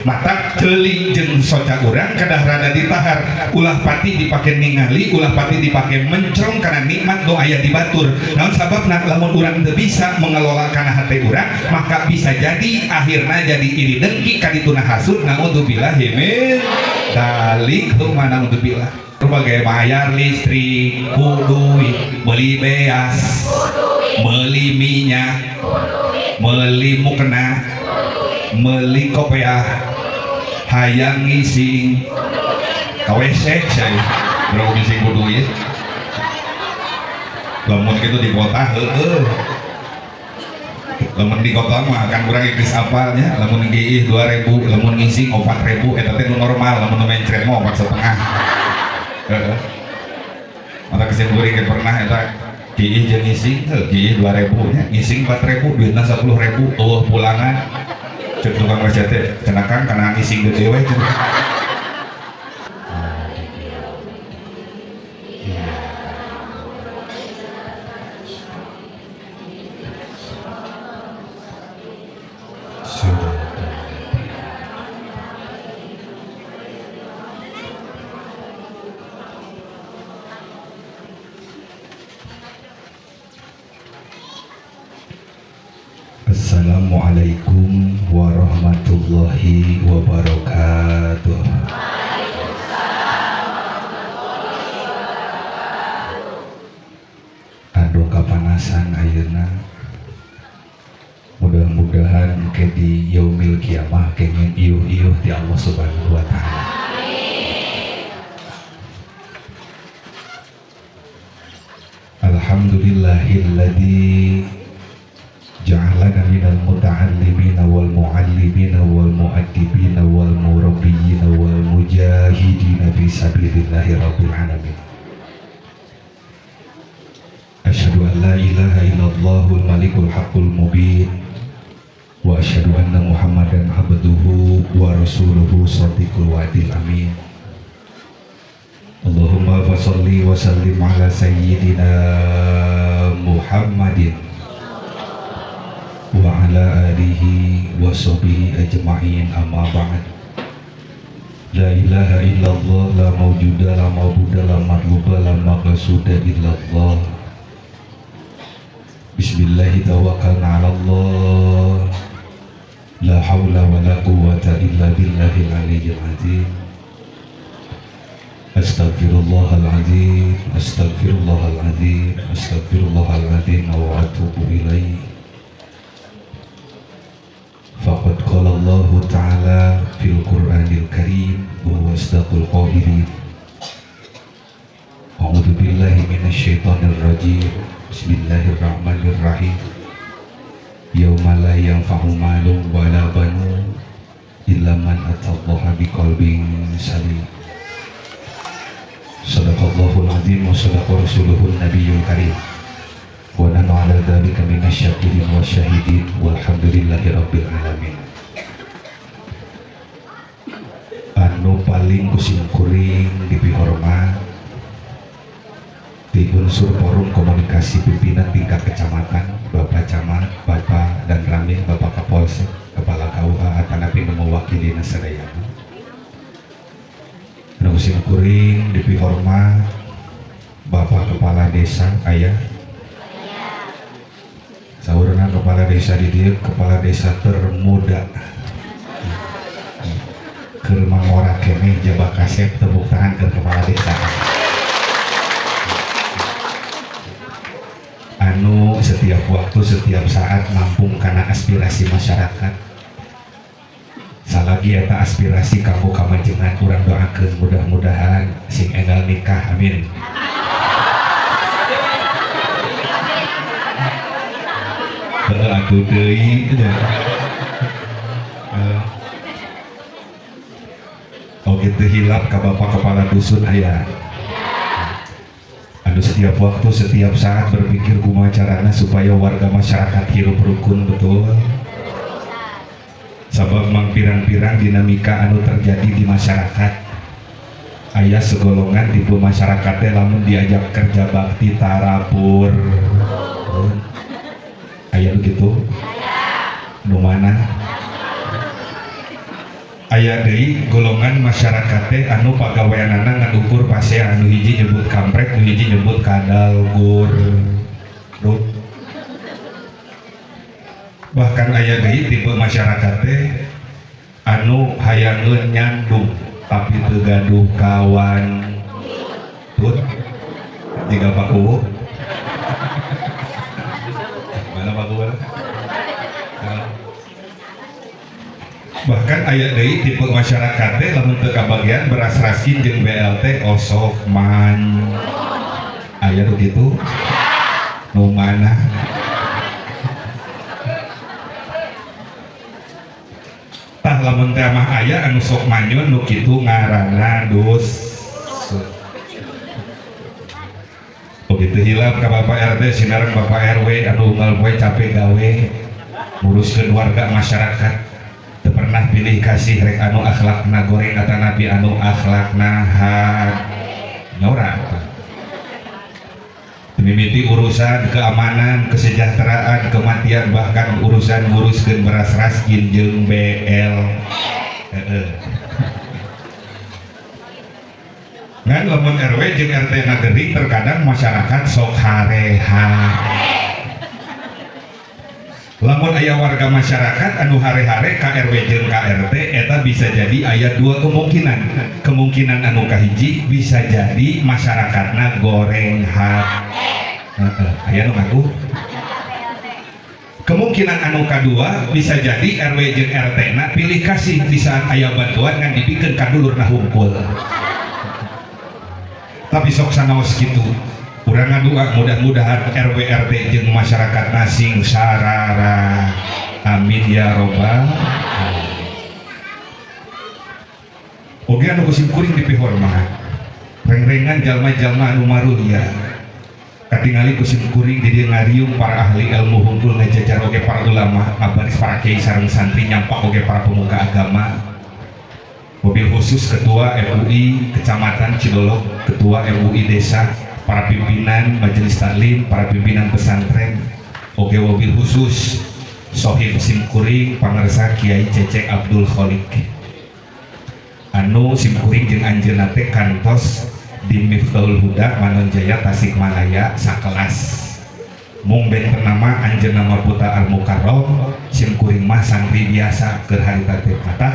Mata ceuli jeung soca urang kedah rada ditahar, ulah pati dipake ningali, ulah pati dipake mencrong kana nikmat nu aya di batur. Naon sababna? Lamun urang teu bisa mengelola kana hate urang, maka bisa jadi akhirna jadi iri dengki, kadituna hasud, naudzubillah min dzalik, tsumma naudzubillah. Berbagai bayar listrik ku duit, beli beas, beli minyak, beli mukena, beli kopiah, hayang ngising ka WC, saya berapa ngising ku duit. Lamun gitu di kota, heeh, lamun di kota mah kan kurang geus apalnya. Lamun ngiih 2000, lamun ngising 4000, eta teh nu normal. Lamun nu mencret mah 4,5. Heeh, mata kesimpulan ke pernah eta kiih jeung ngising, heuh, kiih 2000 nya, ngising 4000, duitna 10.000, eueuh pulangan. Cek tukang WC teh, cenah, "Kang, kana ngising gede we," cenah. Assalamualaikum warahmatullahi wabarakatuh. Aduh, kapanasan ayeuna. Mudah-mudahan ke di yaumil kiamah kenging iuh-iuh di Allah Subhanahu wa taala. Alhamdulillahilladzi ja'alana minal muta'allimina wal mu'allimina wal mu'addibina wal murabbiyina wal mujahidina fi sabilillahi rabbil alamin. Asyhadu an la ilaha illallahul malikul haqqul mubin wa asyhadu anna Muhammadan abduhu wa rasuluhu shadiqul wa'dil amin. Allahumma fasholli wa sallim ala sayyidina Muhammadin wa ala alihi wa sahbihi ajma'in, amma ba'd. La ilaha illallah, la mawjuda, la ma'buda, la matluba, la maqsuda illallah. Bismillahi tawakkalna ala Allah. La hawla wa la quwwata illa billahil aliyyil azim. Astaghfirullahalazim, astaghfirullahalazim, astaghfirullahalazim wa atubu ilaih. Faqad qala Allahu ta'ala fil Qur'anil Karim wa huwa asdaqul qailin. A'udzu billahi minasyaitonir rajim. Bismillahirrahmanirrahim. Yauma la yanfa'u malun wala banun illa man atallaha biqalbin salim. Sadaqallahul azim wa sadaqa rasuluhun nabiyyul karim. Wa nahnu ala dzalika minasy syakirin wasyahidin walhamdulillahi rabbil alamin. Anu paling kusim kuring dipihormat di unsur forum komunikasi pimpinan tingkat kecamatan, Bapak Camat, Bapak dan Ramil, Bapak Kapolsek, Kepala KUA, atanapi nu mewakili sadayana. Anu kusim kuring dipihormat Bapak Kepala Desa, ayah. Saurna kepala desa di dieu kepala desa termuda. Keur mangora keneh jabak kasep, tepuk tangan ke kepala desa. Anu setiap waktu, setiap saat nampung kana aspirasi masyarakat. Salagi eta aspirasi kanggo kamajengan, urang doakeun mudah-mudahan sing enggal nikah, amin. Heeh, atuh deui nya. Oh gitu, hilap ka Bapak Kepala Dusun aya. Anu setiap waktu, setiap saat berpikir kumaha carana supaya warga masyarakat hirup rukun, betul. Sabab mang pirang-pirang dinamika anu terjadi di masyarakat. Aya segolongan tipe masyarakatnya lamun diajak kerja bakti tarapur. Aya begitu? Nu mana? Aya deui golongan masyarakat teh anu pagaweanana ngan ukur pasea, anu hiji nyebut kampret, anu hiji nyebut kadal gurdut. Bahkan aya deui tipe masyarakat teh anu hayangeun nyandung tapi teu gaduh kawan tut jiga Pak Kuwu. Mana Pak Kuwu? Bahkan aya deui tipe masyarakat teh lamun teu kabagian beras raskin jeung BLT osok man. Aya nu kitu? Nu mana? Tah lamun teh mah aya anu sok manyun nu kitu ngaranna dus. Begitu hilap ka Bapak RT sinareng Bapak RW anu unggal poe capek gawe nguruskeun warga masyarakat. Teu pernah pilih kasih rek anu akhlakna goreng atanapi anu akhlakna had nyora. Mimiti urusan keamanan, kesejahteraan, kematian, bahkan urusan nguruskeun beras raskin jeung BL. Ngan lamun RW jeung RT na gering terkadang masyarakat sok hareha. Lamun aya warga masyarakat anu hare-hare ka RW jeung ka RT eta bisa jadi aya dua kemungkinan. Kemungkinan anu kahiji bisa jadi masyarakatna goreng hate. Aya nu ngaku. Kemungkinan anu kadua bisa jadi RW jeung RT na pilih kasih di saat aya bantuan ngan dipikeun ka dulurna hungkul. Tapi sok sanaos kitu. Urang ngadua mudah-mudahan RW RT jeung masyarakat sing sarara. Amin ya robbal alamin. Oge anu ku simkuring dipihormat. Rengrengan jalma-jalma anu marulia. Katingali ku simkuring di dieu ngariung para ahli ilmu hungkul ngajajar oge para ulama, ngabaris para kiai sareng santri nyampak oge para pemuka agama. Mobil khusus Ketua MUI Kecamatan Cidolog, Ketua MUI Desa, para pimpinan majelis taklim, para pimpinan pesantren, oge mobil khusus sohib simkuring pangersa Kiai Cecek Abdul Kholik. Anu simkuring jeung anjeunna teh kantos di Miftahul Huda Manonjaya Tasikmalaya sakelas. Mung benten nama anjeunna mah Putra Al Mukarram, simkuring mah santri biasa keur harita teh mata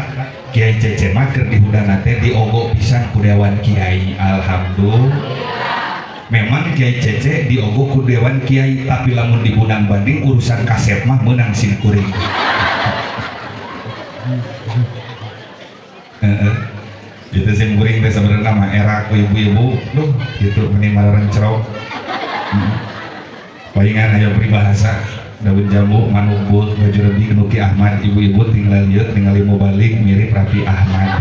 Kiai Cece mah keur di hudana teh diogo pisan ku Dewan Kiai. Alhamdulillah. Memang Kiai Cece diogo ku Dewan Kiai, tapi lamun dibunang banding urusan kasep mah meunang simkuring. Itu simkuring teh sebenarnya mah era ku ibu-ibu, duh gitu meni mararencrok. Palingan aya peribahasa daun jambu manumbul baju lebih Nuki Ahmad, ibu-ibu tinggal lieu tinggal mau balik mirip Raffi Ahmad.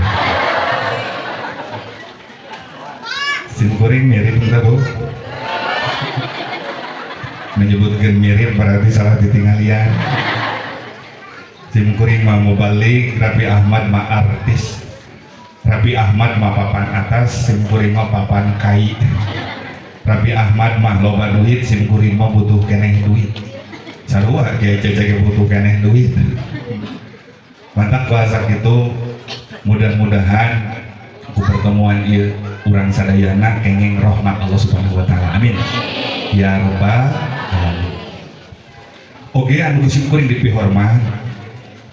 Simkuring mirip entah bu. Menyebutkan mirip berarti salah ditinggalian. Simkuring mah mau balik Raffi Ahmad mah artis. Raffi Ahmad mah papan atas, simkuring mah papan kai. Raffi Ahmad mah loba duit, simkuring mah butuh keneh duit. Sarua Kiai Cece butuh keneh duit. Mantap bahasa gitu. Mudah-mudahan ku pertemuan ieu urang sadayana kenging rahmat Allah Subhanahu wa taala. Amin. Ya robbal alamin. Oge anu simkuring dipihormat,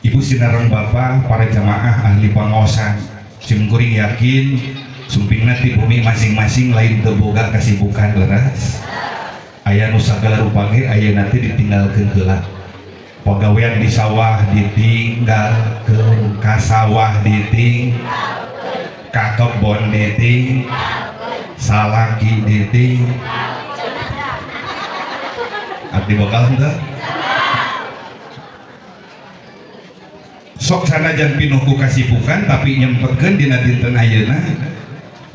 Ibu sinareng Bapak, para jamaah ahli pangaosan, simkuring yakin sumpingna ti bumi masing-masing lain teu boga kasibukan leres. Aya nu sagala rupa ge aya nanti ditinggalkeun heula. Pagawean di sawah ditinggalkeun, ka sawah ditinggalkeun, ka kebon ditinggalkeun, salaki ditinggalkeun. Abdi bakal henteu? Sok sanajan pinuh ku kasibukan tapi nyempetkeun dina dinten ayeuna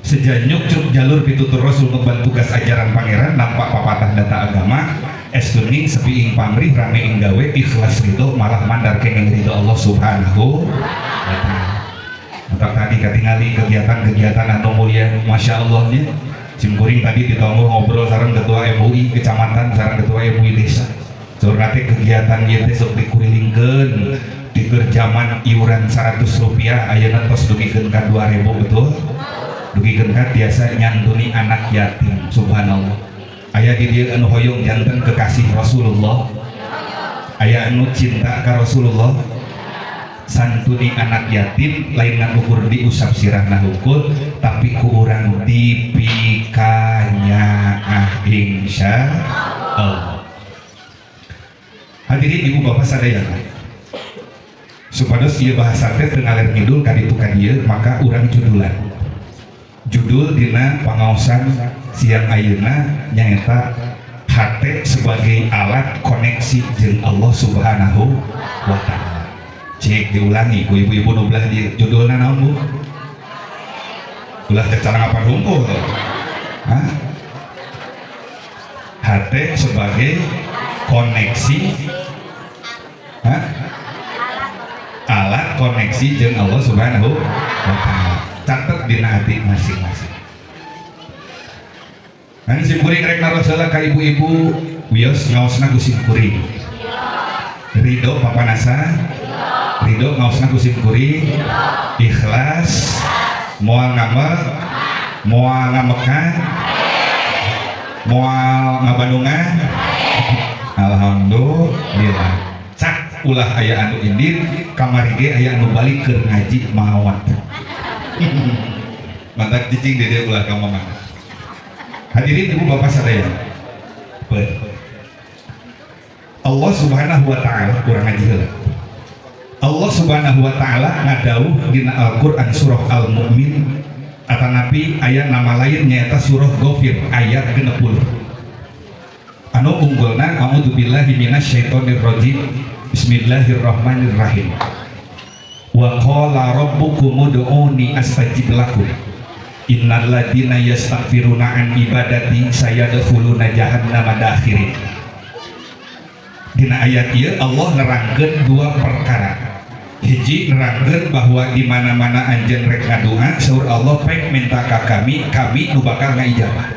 sejanyuk cuk jalur pitutur rasul ngeban tugas ajaran pangeran nampak papatah data agama estuning sepi ing pamrih rame ing gawe ikhlas ridho malah mandar kenging ridho Allah Subhanahu wa taala. Maka tadi katingali kegiatan-kegiatan anu mulia Masya Allah nya. Simkuring tadi ditonggo ngobrol sareng ketua MUI kecamatan sareng ketua MUI desa. Saur nate kegiatan ieu teh sok dikurilingkeun Di zaman iuran 100 rupiah ayeuna tos dugikeun ka 2000, betul? Dugikeun ka biasa nyantuni anak yatim. Subhanallah. Aya di dieu anu hoyong janten kekasih Rasulullah? Aya anu cinta ka Rasulullah? Santuni anak yatim lain ngan ukur diusap sirahna hungkul, tapi ku urang dipikanyaah, insya Allah. Hadirin, ibu bapak sadayana, supados ieu bahasa teh teu ngaler ngidul ka ditu ka dieu, maka urang judulan. Judul dina pangaosan siang ayeuna nyaeta hate sebagai alat koneksi jeung Allah Subhanahu wa Ta'ala. Cek diulangi ku ibu-ibu nu belah dieu, judulna naon, Bu? Ulah cacarangapan hungkul. Hah? Hate sebagai koneksi. Hah? Alat koneksi jeung Allah Subhanahu wa Ta'ala. Catet dina hati masing-masing. Kan simkuring rek naros heula ka ibu-ibu, wios ngaosna ku simkuring. Ridho papanasa? Ridho ngaosna ku simkuring? Ikhlas? Moal ngambek? Moal ngamekan? Moal ngabandungan? Alhamdulillah. Cak ulah aya anu indit, kamari ge aya anu balik keur ngaji maot. Mantak cicing di dieu, ulah ka mana. Hadirin, ibu bapak sadaya. Allah Subhanahu wa Ta'ala, kurang ngaji heula. Allah Subhanahu wa Ta'ala ngadawuh dina Al-Qur'an surah Al-Mu'min atanapi aya nama lain nyaeta surah Ghafir ayat 60. Anu unggulna a'udzubillahi minasyaitonir rajim. Bismillahirrahmanirrahim. Wa qala rabbukum ud'uni astajib lakum. Innal ladina yastakbiruna an ibadati sayadkhuluna jahannama dakhirin. Dina ayat ieu Allah nerangkeun dua perkara. Hiji, nerangkeun bahwa di mana-mana anjeun rek ngadua, saur Allah, pek minta ka kami, kami nu bakal ngaijabah.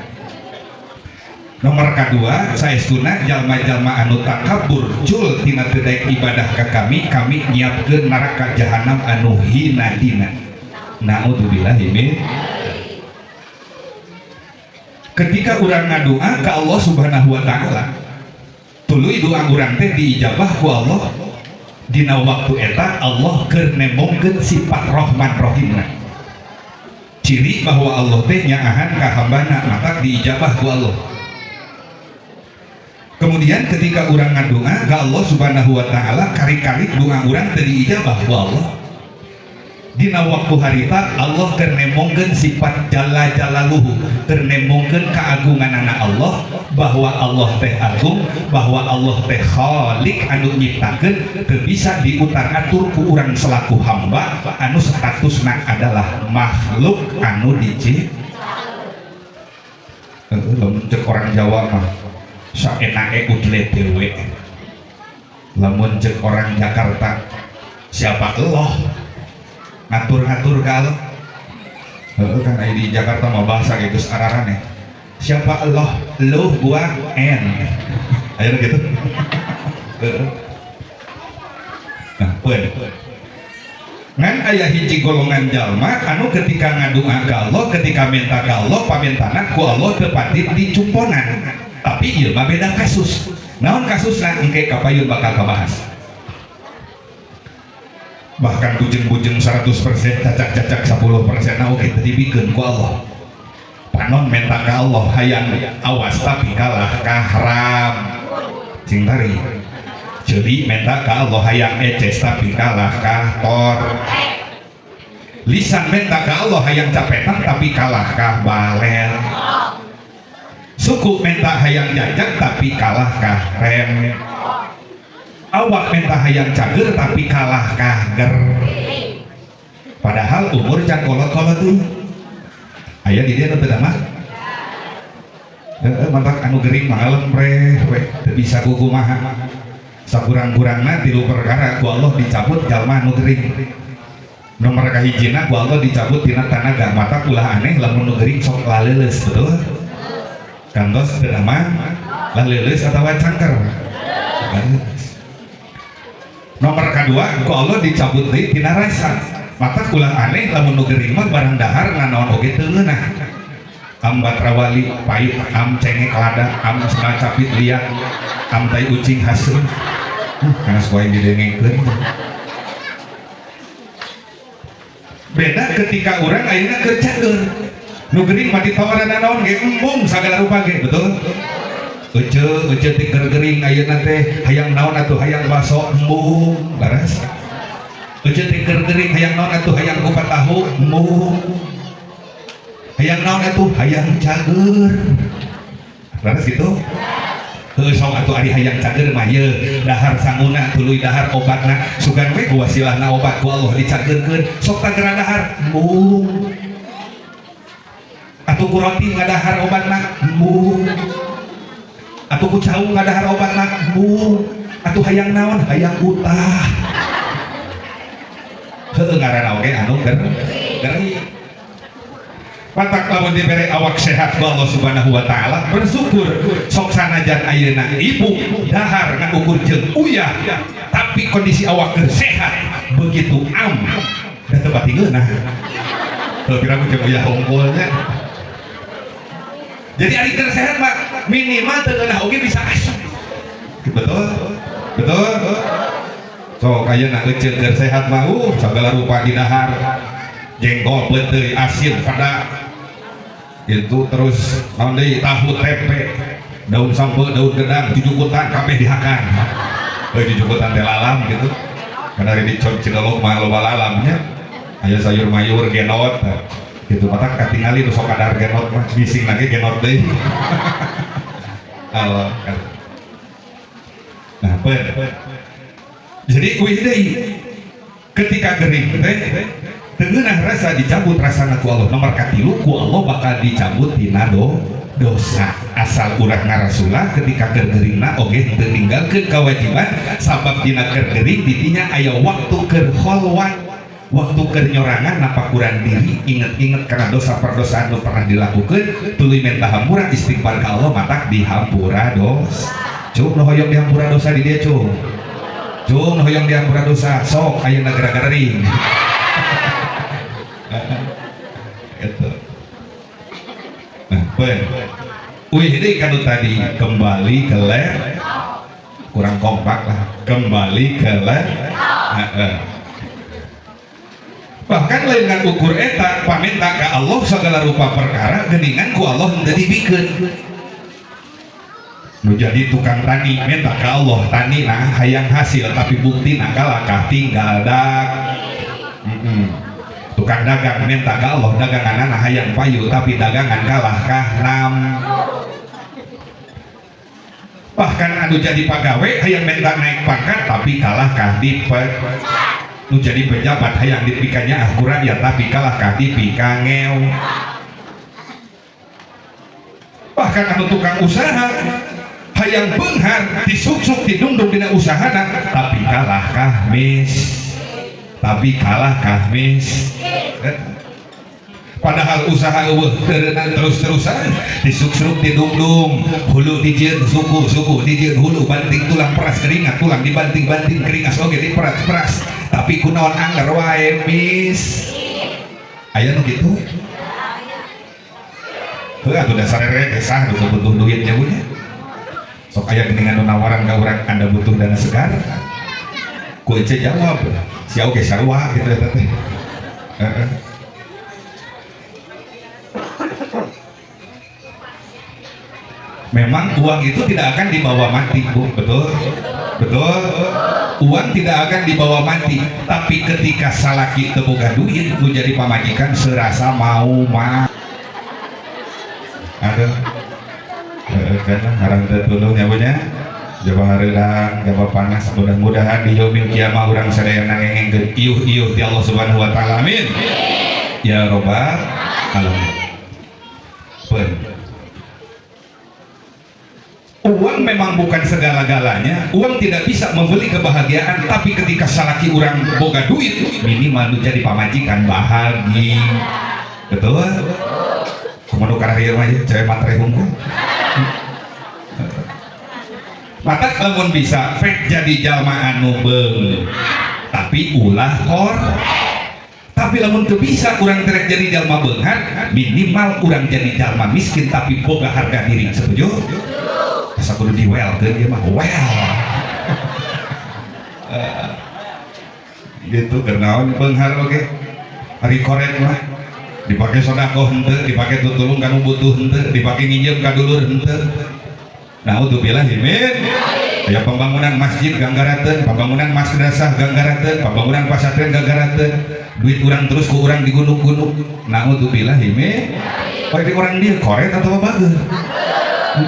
Nomor kedua, saestuna jalma-jalma anu takabur cul tina teu daek ibadah ka kami, kami nyiapkeun neraka jahanam anu hina dina. Naudzubillahi min. Ketika urang ngadua ke Allah Subhanahu wa Ta'ala, tuluy doa urang teh diijabah ku Allah. Dina waktu eta Allah keur nembongkeun sifat Rahman Rahimna, ciri bahwa Allah teh nyaahan ka hambana, maka diijabah ku Allah. Kemudian ketika urang ngadua ke Allah Subhanahu wa Ta'ala, kari-kari doa urang teh diijabah ku Allah, dina waktu harita Allah keur nembongkeun sifat jalla jalaluhu, keur nembongkeun keagungan anak Allah, bahwa Allah teh agung, bahwa Allah teh khalik anu nyiptakeun, teu bisa diutar-atur ku urang selaku hamba anu statusna adalah makhluk anu diciptakeun. Lamun cek orang Jawa mah saenake udle dhewe. Lamun cek orang Jakarta, siapa Allah ngatur-ngatur ka Allah. Heeh kan, aya di Jakarta mah bahasa geus araraneh. Siapa Allah? Lu, gua, N. Ayo gitu. Heeh. Nah, poin. Ngan aya hiji golongan jalma anu ketika ngadua ka Allah, ketika minta ka Allah, pamintana ku Allah teu pati dicumponan. Tapi ieu mah beda kasus. Naon kasusna, engke kapayun bakal kabahas. Bahkan bujeng-bujeng 100%, cacak-cacak 10%, nah oke teu dibikeun ku Allah. Panon minta ka Allah hayang awas tapi kalah ka haram. Cing tari. Ceuli minta ka Allah hayang eces tapi kalah ka tor. Lisan minta ka Allah hayang capetan tapi kalah ka balel. Suku minta hayang jajak tapi kalah ka rem. Awak minta hayang cager tapi kalah ka ger. Padahal umur can kolot-kolot tuh. Aya di dieu nu teu mah. Heeh, mantak anu gering mah lemreh we, teu bisa kukumaha. Sakurang-kurangna tilu perkara ku Allah dicabut jalma anu gering. Nomor kahijina, ku Allah dicabut tina tanaga, mata ulah aneh lamun nu gering sok laleuleus, betul? Kantos teu mah laleuleus atawa cangker. Laleuleus. Nomor kedua ku Allah dicabut deui tina rasa. Mata ulah aneh lamun nu gering mah barang dahar nanaon oge teu ngeunah. Am batrawali pait, am cengek lada, am sendal capit liat, am tai ucing haseum. Karena suka yang didengengkeun. Beda ketika orang ayeuna keur cager. Nu gering mah ditawaran naon ge embung sagala rupa ge, betul? Ece, ece teh keur gering ayeuna teh hayang naon atuh hayang baso embung, laras. Ece teh keur gering hayang naon atuh hayang kupat tahu embung. Hayang naon atuh hayang cager. Laras gitu? Heuh sok atuh ari hayang cager mah ye dahar sanguna tuluy dahar obatna sugan we ku wasilahna obat ku Allah dicagerkeun sok tagera dahar embung. Atuh ku roti ngadahar obatna embung. Atuh ku cau ngadahar obatna embung. Atuh hayang naon hayang utah. Heueuh ngaranna oge anu gering. Matak lamun dibere awak sehat ku Allah Subhanahu wa taala bersyukur sok sanajan ayeuna ibu dahar ngan ukur jeung uyah tapi kondisi awak keur sehat begitu am da teu pati ngeunah. Teu piraku jeung uyah unggulnya. Jadi ari keur sehat mah minimal teu ngeunah oge bisa asup. Betul? Betul? Sok ayeuna eceuk keur sehat mah sagala rupa di dahar. Jengkol peuteuy asin pada itu terus naon deui tahu tempe daun sampe daun gedang jujukutan kabeh dihakan. Heuh jujukutan teh lalam gitu. Karena di Cidelok mah loba lalamnya. Aya sayur mayur genot gitu matak katingali nu sok kadar genot mah bising lagi genot deui. Allah. Nah, pen. Jadi kuih deui ketika gering teh tengenah rasa dicabut rasana ku Allah. Nomor katilu ku Allah bakal dicabut tina dosa. Asal urang ngarasulah ketika keur geuringna oge henteu ninggalkeun kewajiban sabab dina keur gering didinya aya waktu keur kholwat, waktu keur nyorangan napakuran diri inget-inget karena dosa perdosaan nu pernah dilakukan tuluy minta hampura istighfar ka Allah matak dihampura dosa. Cung nu hoyong dihampura dosa di dieu cung. Cung nu hoyong dihampura dosa sok ayeuna gara-gara ring. Gitu. Nah, ben. Wih, ini kan tadi kembali ke lab, kurang kompak lah. Kembali ke lab. Bahkan lain dengan ukur eta pamenta ka Allah segala rupa perkara geningan ku Allah henteu dibikeun. Nu jadi tukang tani minta ka Allah tani nah hayang hasil tapi bukti nah kalakah tinggal dak. Tukang dagang minta ka Allah dagangan anak hayang payu tapi dagangan kalah kah nam. Bahkan anu jadi pagawe hayang minta naik pangkat tapi kalah kah dipet. Nu jadi pejabat hayang dipikanya aku rakyat tapi kalah kah dipikangeu. Bahkan anu tukang usaha hayang beunghar disuksuk didungdung dina usahana tapi kalah kah mis. Tapi kalah kah mis. Padahal usaha eueuh teureunang terus-terusan disuksruk didungdung hulu dijieun suku suku dijieun hulu banting tulang peras keringat tulang dibanting-banting keringat oge diperas-peras tapi kunaon angger wae mis. Aya nu kitu? Heuh atuh dasar rere gesah nu butuh duit nya nya. Sok aya geuningan nu nawaran ka urang anda butuh dana segar? Ku ece jawab sia oge sarua gitu eta teh. Heeh. Memang uang itu tidak akan dibawa mati, Bu. Betul? Betul? Uang tidak akan dibawa mati, tapi ketika salaki teu boga duit, nu jadi pamajikan serasa mau mah. Aduh. Heeh, kan ngaran teu tuluh nya Bu nya. Jaba hareurang, jaba panas, mudah-mudahan di yaumil kiamah urang sadayana ngengengkeun iuh-iuh ti Allah Subhanahu wa taala. Amin. Ya robbal alamin. Pen. Uang memang bukan segala-galanya, uang tidak bisa membeli kebahagiaan, tapi ketika salaki urang boga duit, minimal menjadi pamajikan bahagia. Betul? Kumaha nu kararieu mah cewek matre hungkul. Matak lamun bisa pek jadi jalma anu beung tapi ulah kor. Tapi lamun teu bisa urang teh rek jadi jalma beunghar, minimal urang jadi jalma miskin tapi boga harga diri. Setuju? Asa kudu diwelkeun ieu mah well. Gitu keur naon beunghar oge. Ari koret mah dipake sedekah henteu, dipake tutulung ka nu butuh henteu, dipake nginjem ka dulur henteu. Naudzubillah min. Aya pembangunan masjid ganggarateun, pembangunan madrasah ganggarateun, pembangunan pasantren ganggarateun. Duit urang terus ku urang digunuk-gunuk. Naudzubillah min. Bagi orang dia koret atau bager?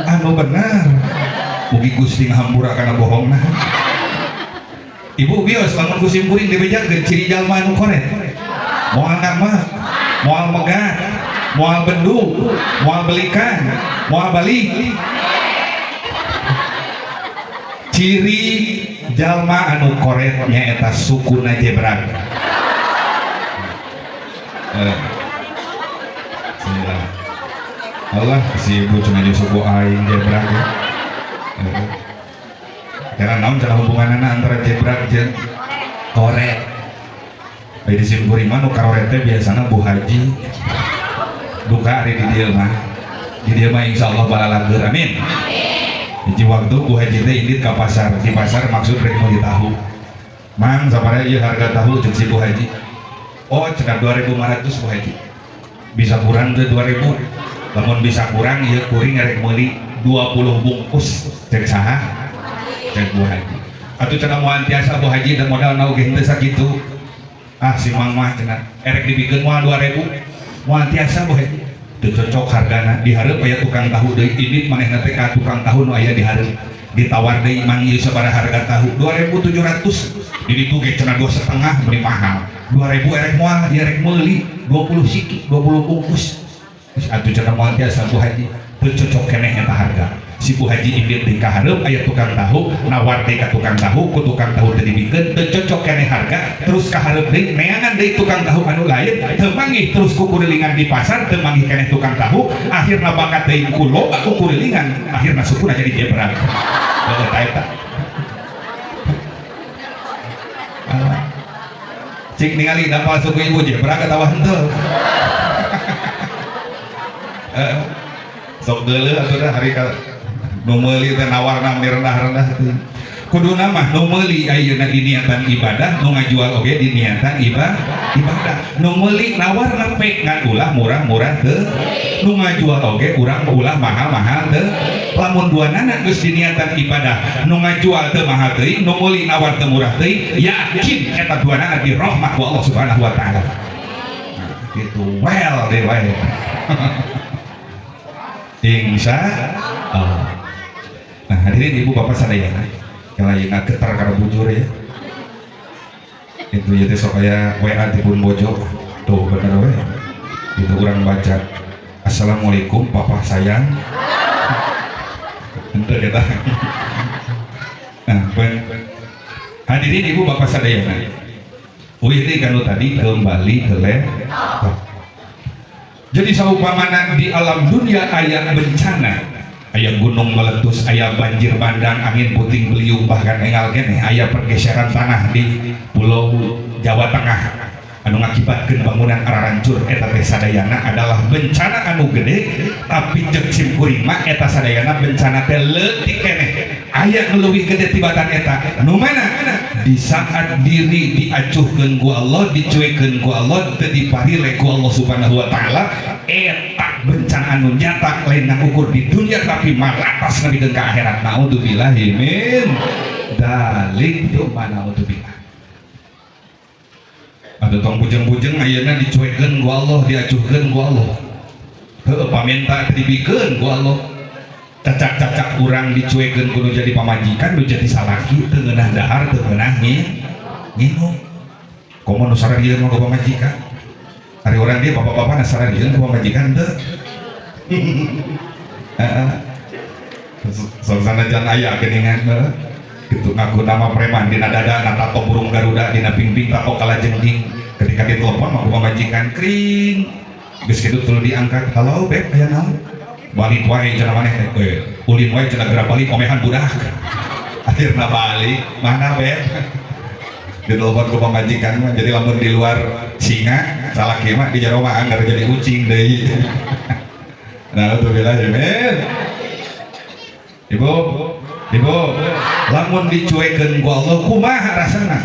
Anu benar. Mugi Gusti ngahampura kana bohongna. Ibu bios lamun ku simkuring dibejakeun ciri jalma anu koret. Moal ngambek, moal megat, moal bendu, moal belikan, moal balik. Ciri jalma anu koret nyaeta sukuna jebrag. Bismillah. Allah si ibu cuma suku aing jebrag ya. Karena naon cara hubunganana antara jebrag jeung koret. Ari di simkuring mah nu karoret teh biasana Bu Haji. Duka ari di dieu mah. Di dieu mah insyaallah balalageur. Amin. Hiji waktu Bu Haji teh indit ka pasar. Di pasar maksud rek meuli tahu. Mang sabaraha ieu harga tahu jeung si Bu Haji? Oh, cenah 2500 Bu Haji. Bisa kurang teu 2000? Lamun bisa kurang ieu kuring rek meuli 20 bungkus. Cek saha? Cek Bu Haji. Atuh cenah moal tiasa Bu Haji dan modalna oge henteu sakitu. Ah si Mang mah cenah erek dibikeun moal 2000. Moal tiasa Bu Haji. Teu cocok hargana. Di hareup aya tukang tahu deui, indit manehna teh ka tukang tahu nu aya di hareup. Ditawar deui mang ieu sabaraha harga tahu? 2700. Di ditu ge cenah 2,5 beli mahal. 2000 erek moal, ieu erek meuli 20 siki, 20 bungkus. Geus atuh cenah moal tiasa Bu Haji. Teu cocok keneh eta harga. Si Bu Haji indit deui ka hareup aya tukang tahu, nawar deui ka tukang tahu, ku tukang tahu teu dibikeun, teu cocok keneh harga, terus ka hareup deui neangan deui tukang tahu anu lain, teu manggih terus ku kurilingan di pasar, teu manggih keneh tukang tahu, akhirna bakat deui ku loba ku kurilingan, akhirna sukuna jadi jebrag. Heueuh ta eta. Cik ningali dampal suku ibu jebrag atawa henteu. Sok geuleuh atuh dah hari ka nu meuli teh nawarna meni rendah-rendah teh. Kuduna mah nu meuli ayeuna diniatan ibadah, nu ngajual oge diniatan ibadah. Nu meuli nawarna pe ngan ulah murah-murah teu. Nu ngajual oge urang ulah mahal-mahal teu. Lamun duanana geus diniatan ibadah, nu ngajual teu mahal teuing, nu meuli nawar teu murah teuing, yakin eta duanana dirahmat ku Allah Subhanahu wa taala. Nah, gitu well deh wae. Insya Allah. Nah, hadirin ibu bapak sadayana, kalau ayeuna getar kana bujur ya. Itu ya teh sok aya WA dipun bojo. Tuh bener we. Itu urang baca. Assalamualaikum papa sayang. Henteu eta. Nah, hadirin ibu bapak sadayana. Uih deui kanu tadi kembali ke laptop. Jadi saupamana di alam dunia aya bencana, aya gunung meletus, aya banjir bandang, angin puting beliung, bahkan engal keneh aya pergeseran tanah di Pulau Jawa Tengah anu ngakibatkeun bangunan ararancur, eta teh sadayana adalah bencana anu gede. Tapi jeung sim kuring mah eta sadayana bencana teh leutik keneh, aya nu leuwih gede tibatan eta. Nu mana? Di saat diri diacuhkeun ku Allah, dicuekeun ku Allah, teu diparile ku Allah Subhanahu wa taala, eta bencana anu nyata lain ngukur di dunia tapi malatas nepikeun ka akhirat. Naudzubillahi min dzalik, tsumma naudzubillah. Atuh tong bujeng-bujeng ayeuna dicuekeun ku Allah, diacuhkeun ku Allah. Heueuh pamenta teu dibikeun ku Allah. Cacak-cacak urang dicuekeun kudu jadi pamajikan, nu jadi salaki teu ngeunah dahar, teu ngeunah nginum. Komo nu sararieun mah ku pamajikan. Ari urang dieu bapak-bapak na sararieun ku pamajikan teu. Heeh. Sok sanajan aya geuningan heuh. Gitu ngaku nama preman dina dada na tato burung garuda, dina pingping tato kalajengking. Ketika ditelepon mah ku pamajikan kring. Geus kitu tuluy diangkat, "Halo beb, aya naon?" Balik wae cenah maneh teh, ulin wae cenah geura balik omehan budak. Akhirna balik, mana beb? Ditelepon ku pamajikan mah, jadi lamun di luar singa, salaki mah di jero mah anggar jadi ucing deui. Nah, alhamdulillah ya. Ibu, ibu, lamun dicuekeun ku Allah kumaha rasana?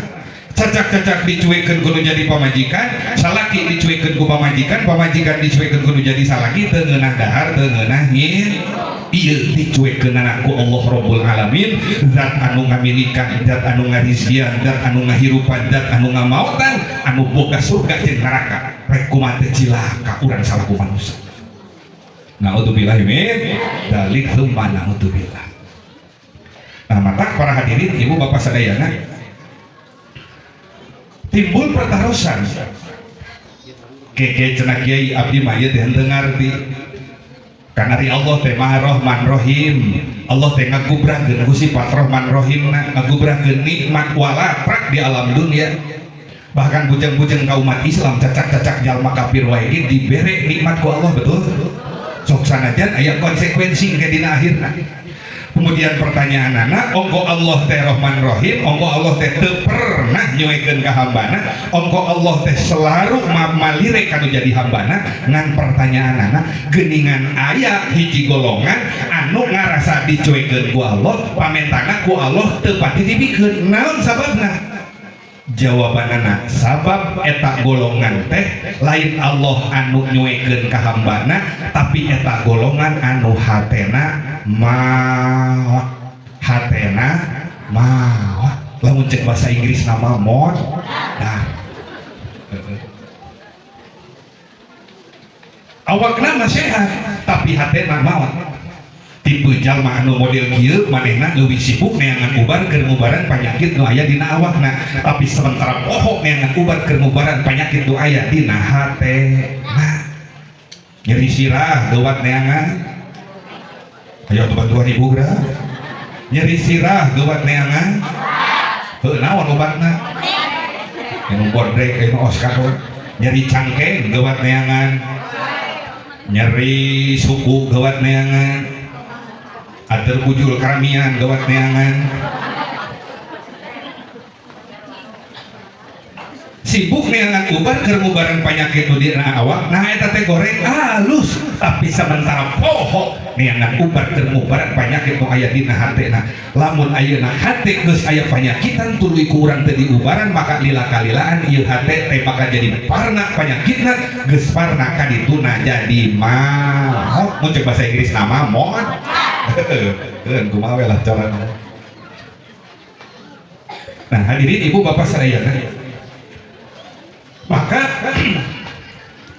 Cacak-cacak dicuekeun kudu jadi pamajikan, salaki dicuekeun ku pamajikan, pamajikan dicuekeun kudu jadi salaki, teu ngeunah dahar, teu ngeunah ieu dicuekeunana ku Allah Rabbul Alamin, zat anu ngamilikan, zat anu ngarizkian, zat anu ngahirupan, zat anu ngamautan, anu boga surga jeung neraka. Rek kumaha teh cilaka urang salaku manusia. Naudzubillah min dzalik tsumma naudzubillah. Nah, matak para hadirin ibu bapak sadayana timbul pertarosan. Keke cenah kiai abdi mah ieu teh henteu ngarti. Karena ri Allah teh Maha Rahman Rahim. Allah teh ngagubrahkeun ku sifat Rahman Rahimna, ngagubrahkeun nikmat walaprak di alam dunia. Bahkan bujeng-bujeng ka umat Islam cacak-cacak jalma kafir wae ge dibere nikmat ku Allah, betul? Sok sanajan aya konsekuensi ke dina akhirna. Kemudian pertanyaan anak, ongko Allah teh Rahman Rahim, ongko Allah teh teu pernah nyuekeun ka hambana, ongko Allah teh selalu malire kanu jadi hambana, ngan pertanyaan anak, geuningan aya hiji golongan anu ngarasa dicuekeun ku Allah, pamentana ku Allah teu pati dibikeun. Naon sababna? Jawabanana sabab eta golongan teh lain Allah anu nyuekeun ka hambana, tapi eta golongan anu hatena maot, hatena maot. Lamun cek bahasa Inggris nama mod dah. Awakna mah sehat tapi hatena maot. Tipe jalma anu model kieu manehna leuwih sibuk neangan ubar keur ngubaran panyakit nu aya dina awakna, tapi sementara poho neangan ubar keur ngubaran panyakit nu aya dina hatena. Nyeri sirah geuwat neangan, ayo bantuan ibu geura. Nyeri sirah geuwat neangan, heuh naon obatna? Minum bodrek aya Oscar. Nyeri cangkeng geuwat neangan, nyeri suku geuwat neangan, ater bujul keramian gawat neangan. Sibuk neangan ubar keur ngubaran panyakit nu dina awak, nah eta teh goreng halus, tapi sementara poho neangan ubar keur ngubaran panyakit nu aya dina hatena. Lamun ayeuna hate geus aya panyakitan tuluy ku urang teu diubaran, maka lila-kalilaan ieu hate teh bakal jadi parna panyakitna, geus parna kadituna jadi maot. Mun cek bahasa Inggris nama maot. Heeh, kumaha we lah carana. Nah, hadirin ibu bapak sadayana, maka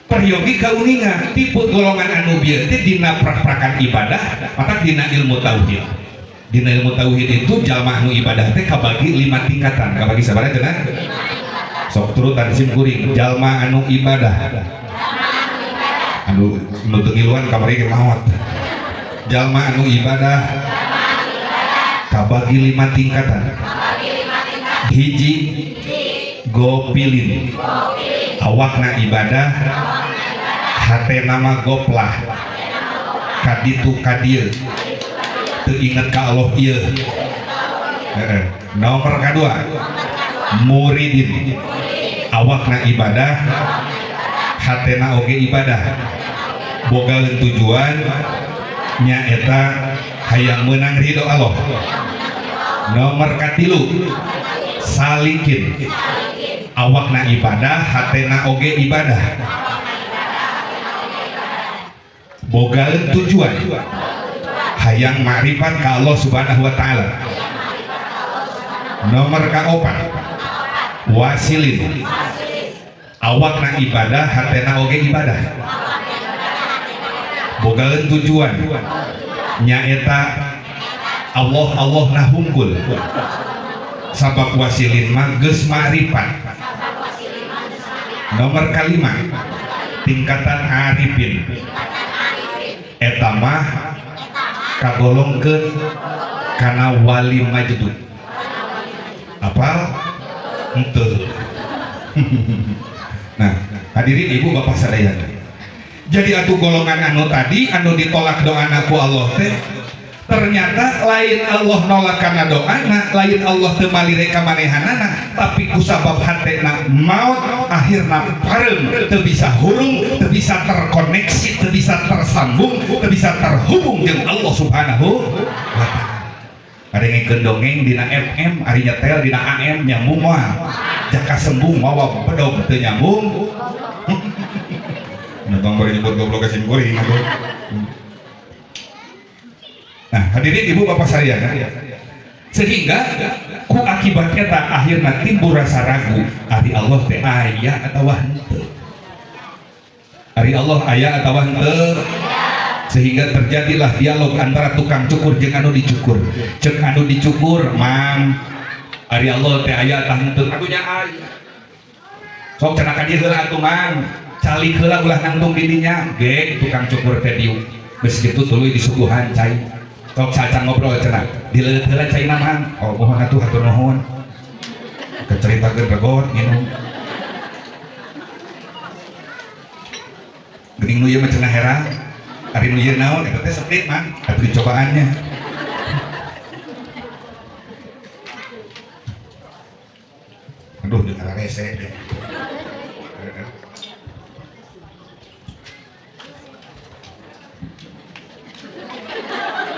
peryogi kauninga tipe golongan anu bieu teh dina prak-prakan ibadah, maka dina ilmu tauhid. Dina ilmu tauhid itu jalma anu ibadah teh kabagi 5 tingkatan. Kabagi sabaraha cenah? Sok turutan sim kuring. Jalma anu ibadah anu nu teu ngiluan kamari ge maot. Jalma anu ibadah kabagi 5 tingkatan. Hiji, gopilin, awakna ibadah hatena mah goplah, kaditu kadieu teu inget ka Allah ieu. Nomor kadua, muridin, awakna ibadah hatena oge ibadah, bogaeun tujuan nyaeta hayang meunang ridho Allah. Nomor katilu, salikin, awakna ibadah hatena oge ibadah, bogaeun tujuan hayang ma'rifat ka Allah Subhanahu wa taala. Nomor kaopat, wasilin, awakna ibadah hatena oge ibadah, bogaeun tujuan nyaeta Allah Allah nah hungkul. Sabab wasilin mah geus ma'rifat. Nomor kalima, tingkatan arifin, eta mah kagolongkeun kana wali majdud. Apa henteu? Nah, hadirin ibu bapak sadayana, Jadi atuh golongan anu tadi anu ditolak doana ku Allah teh ternyata lain Allah nolak kana doana, lain Allah teu malire ka manehanana, tapi kusabab hatena maut akhirna pareum, teu bisa hurung, teu bisa terkoneksi, teu bisa tersambung, teu bisa terhubung jeung Allah Subhanahu wa taala. Ngadengekeun dongeng dina FM, ari nyetel dina AM nyambung moal. Jaka sembung mawa bedog teu nyambung. Nonton bari nyebut goblok ka sim kuring atuh. Nah, hadirin ibu bapak sadayana, sehingga ku akibat eta akhirna timbul rasa ragu, ari Allah teh aya atawa henteu? Ari Allah aya atawa henteu? Sehingga terjadilah dialog antara tukang cukur jeung anu dicukur. Ceuk anu dicukur, "Mang, ari Allah teh aya atah henteu?" "Atuh nya aya." "Sok cenah ka dieu heula atuh, Mang. Calik heula ulah nangtung di dinya." Ge tukang cukur teh diuk. Geus kitu tuluy disuguhan cai. Sok sacan ngobrol cenah. "Dileuleut heula caina, Mang." "Oh, mohon atuh, hatur nuhun." Keceritakeun regot nginum. Geuning nu ieu mah cenah herang. Ari nu ieu naon? Eta teh seprit, Mang. Atuh dicobaannya. Aduh, jeung rese.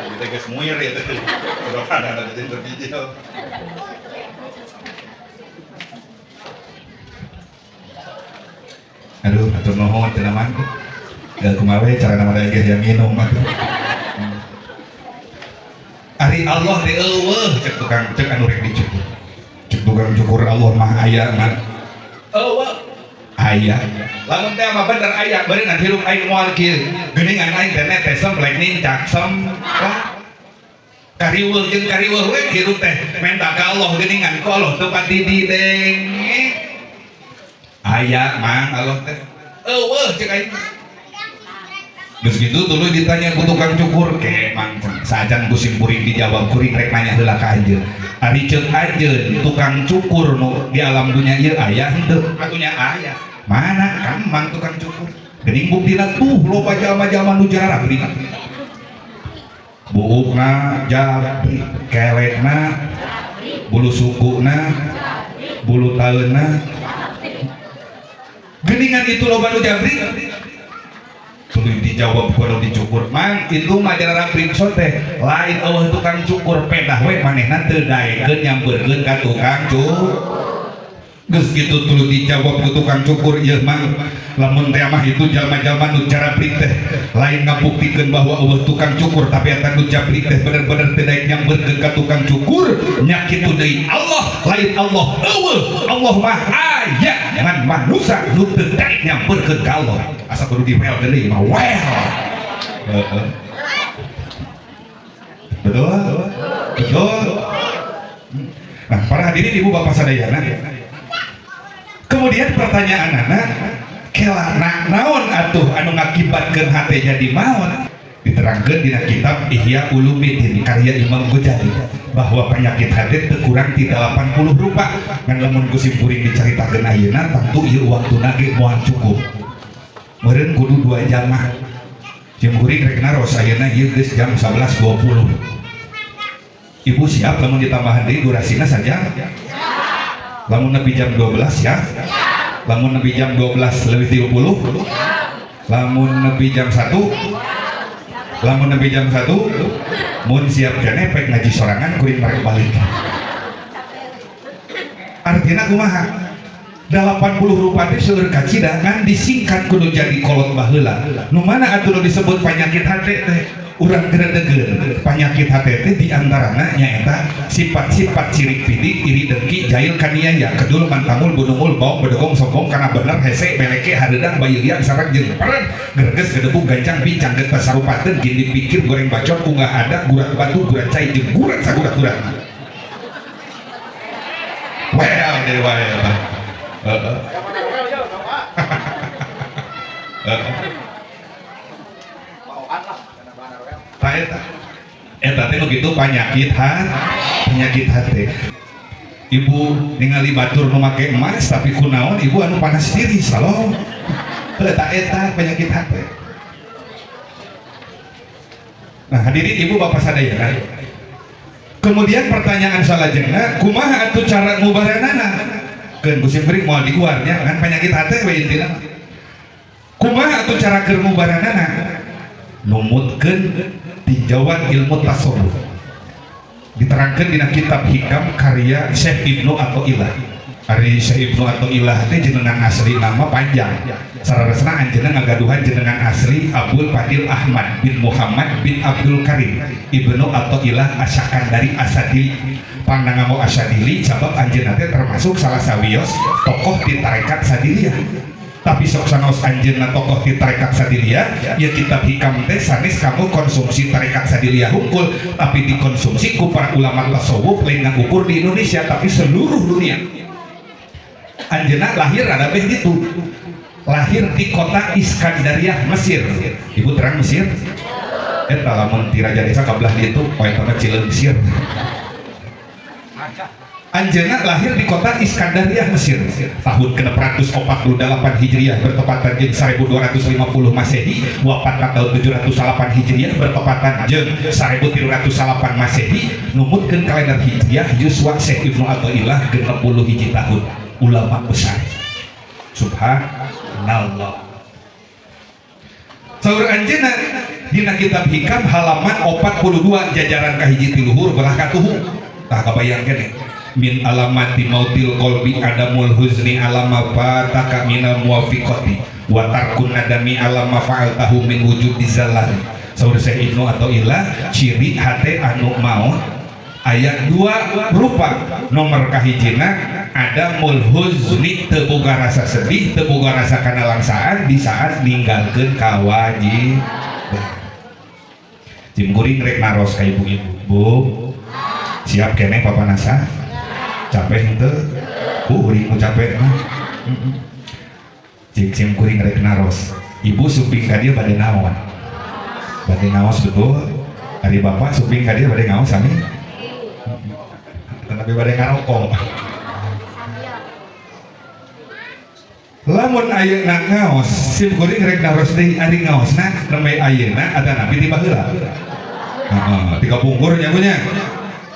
Kita geus muir ya teh. Sudah ada jadi terpijil. Aduh, hatur nuhun cenah Mang. Da kumaha we cara nama ge yang minum atuh. Ari Allah teh eueuh cek tukang cek anu rek dicukur. Cek tukang cukur Allah mah aya mah. Eueuh aya. Lamun teh mah bener aya, beureungan hirup aing moal kieu. Geuningan aing teh netes semplek nincak semplak. Kariweuh jeung kariweuh we hirup teh menta ka Allah geuningan ku Allah teu pati didenge. Aya Mang Allah teh. Eueuh cek aing. Geus kitu tuluy ditanya ku tukang cukur, "Ke Mang, sajan ku sim kuring dijawab kuring rek nanya heula ka anjeun. Ari ceuk anjeun tukang cukur nu di alam dunya ieu aya henteu?" "Atuh nya aya." "Mana kan Mang tukang cukur? Geuning buktina tuh loba jalma-jalma nu jarabrik. Buukna jabrik, kelekna, bulu sukuna, bulu taeuna. Geuningan itu loba nu jabrik." Tuluy dijawab ku anu dicukur, "Mang, itu mah jarabrik teh lain eueuh tukang cukur, pedah we manehna teu daekeun nyampeurkeun ka tukang cukur." Geus kitu tuluy dijawab ku tukang cukur, "Ieu Mang, lamun teh mah itu jalma-jalma nu jarabrik teh lain ngabuktikeun bahwa eueuh tukang cukur, tapi eta nu jabrik teh bener-bener teu daek nyampeurkeun ka tukang cukur, nya kitu deui Allah lain Allah eueuh, Allah mah aya ngan manusa nu teu daek nyampeurkeun ka Allah." Asa kudu diwel deui mah wel. Heeh. Betul? Betul. Nah, para hadirin ibu bapak sadayana. Kemudian pertanyaan anak, kela naon atuh anu ngakibatkeun hate jadi maot? Diterangkeun dina kitab Ihya Ulumuddin karya Imam Ghazali bahwa penyakit hate teu kurang ti 80 rupa. Ngan lamun ku sim kuring dicaritakeun ayeuna tentu ieu waktuna ge moal cukup. Meureun kudu 2 jam mah. Sim kuring rek naros ayeuna ieu geus jam 11.20. Ibu siap lamun ditambahan deui durasina saja? Lamun nepi jam 12 ya? Lamun nepi jam 12 lebih 30? Lamun nepi jam 1? Lamun nepi jam 1? Mun siap keneh pek ngaji sorangan kuring marek balik. Artinya kumaha? 80 rupa teh seueur kacida ngan disingkat kudu jadi kolot baheula. Nu mana atuh nu disebut penyakit hate teh? Urang gredegeun. Penyakit hate teh diantarana nyaeta sifat-sifat sirik pidik, iri dengki, jahil kaniaya, kedul mantangul, bunungul, baong, bedegong, sombong, kana bener, hese, beleke, hareudang, bayeuyang, sareng jeung peren, gerges, gedebuk, gancang, bincang, getas sarupateun, gini pikir, goreng bacot, unggah ada, gurat batu, gurat cai, jeung gurat sagurat-guratna. Well, jadi wae eta. Heeh. Tah eta. Eta teh nu kitu penyakit hati, penyakit hati. Ibu ningali batur nu make emas tapi kunaon ibu anu panas diri salom. Heuh, tah eta penyakit hati. Nah, hadirin ibu bapak sadayana. Kemudian pertanyaan salajengna, kumaha atuh cara ngubaranana? Keun ku simkuring moal diguar nya kan penyakit hate we intina. Kumaha atuh cara keur ngubaranana? Numutkeun tinjauan ilmu tasawuf. Diterangkan dina kitab Hikam karya Syekh Ibnu Athaillah. Ari Syekh Ibnu Athaillah teh jenengan asli nama panjang. Sararesna anjeunna ngagaduhan jenengan asli Abdul Fadil Ahmad bin Muhammad bin Abdul Karim Ibnu Athaillah Asy-Sakandari Asy-Syadzili. Pangna nganggo Asy-Syadzili sabab anjeunna teh termasuk salah sawios tokoh di tarekat Syadziliyah. Tapi sok sanaos anjeunna tokoh di tarekat Syadziliyah, ya kitab Hikam teh sanes kanggo konsumsi tarekat Syadziliyah hungkul, tapi dikonsumsi ku para ulama tasawuf lain ngukur di Indonesia tapi seluruh dunia. Anjeunna lahir ada beh gitu. Lahir di kota Iskandariah, Mesir. Ibu terang Mesir? Eta lamun ti Raja Desa ka belah ditu, poe eta mah Cileungsir. Anjeunna lahir di kota Iskandariah, Mesir tahun 648 Hijriah bertepatan jeung 1250 Masehi, wafat tahun 708 Hijriah bertepatan jeung 1308 Masehi. Numutkeun kalender Hijriah, yuswa Syekh Ibnu Athaillah 61 tahun, ulama besar. Subhanallah. Saur anjeunna dina kitab Hikam halaman 42 jajaran kahiji ti luhur belah katuhu. Tah, kabayang keneh. Min alamati mautil qalbi adamul huzni ala ma fataka minal muwafiqati wa tarkun nadami ala ma fa'altahu min wujudi zalal. Saur Syekh Ibnu Athaillah, ciri hate anu maut aya dua rupa. Nomor kahijina, adamul huzni, teu boga rasa sedih, teu boga rasa kanalangsaan di saat ninggalkeun kawajiban. Sim kuring rek naros ka ibu-ibu. Bu, siap keneh papanasa? Capek henteu? Kuring nu capek mah. Cik, sim kuring rek naros. Ibu sumping ka dieu bade naon? Bade ngaos, betul? Ari bapak sumping ka dieu bade ngaos sami? Tapi bade ngarokok. Lamun ayeuna ngaos, sim kuring rek naros deui, ari ngaosna nembe ayeuna atanapi ti baheula? Heeh, ti kapungkur nya, Bu, nya.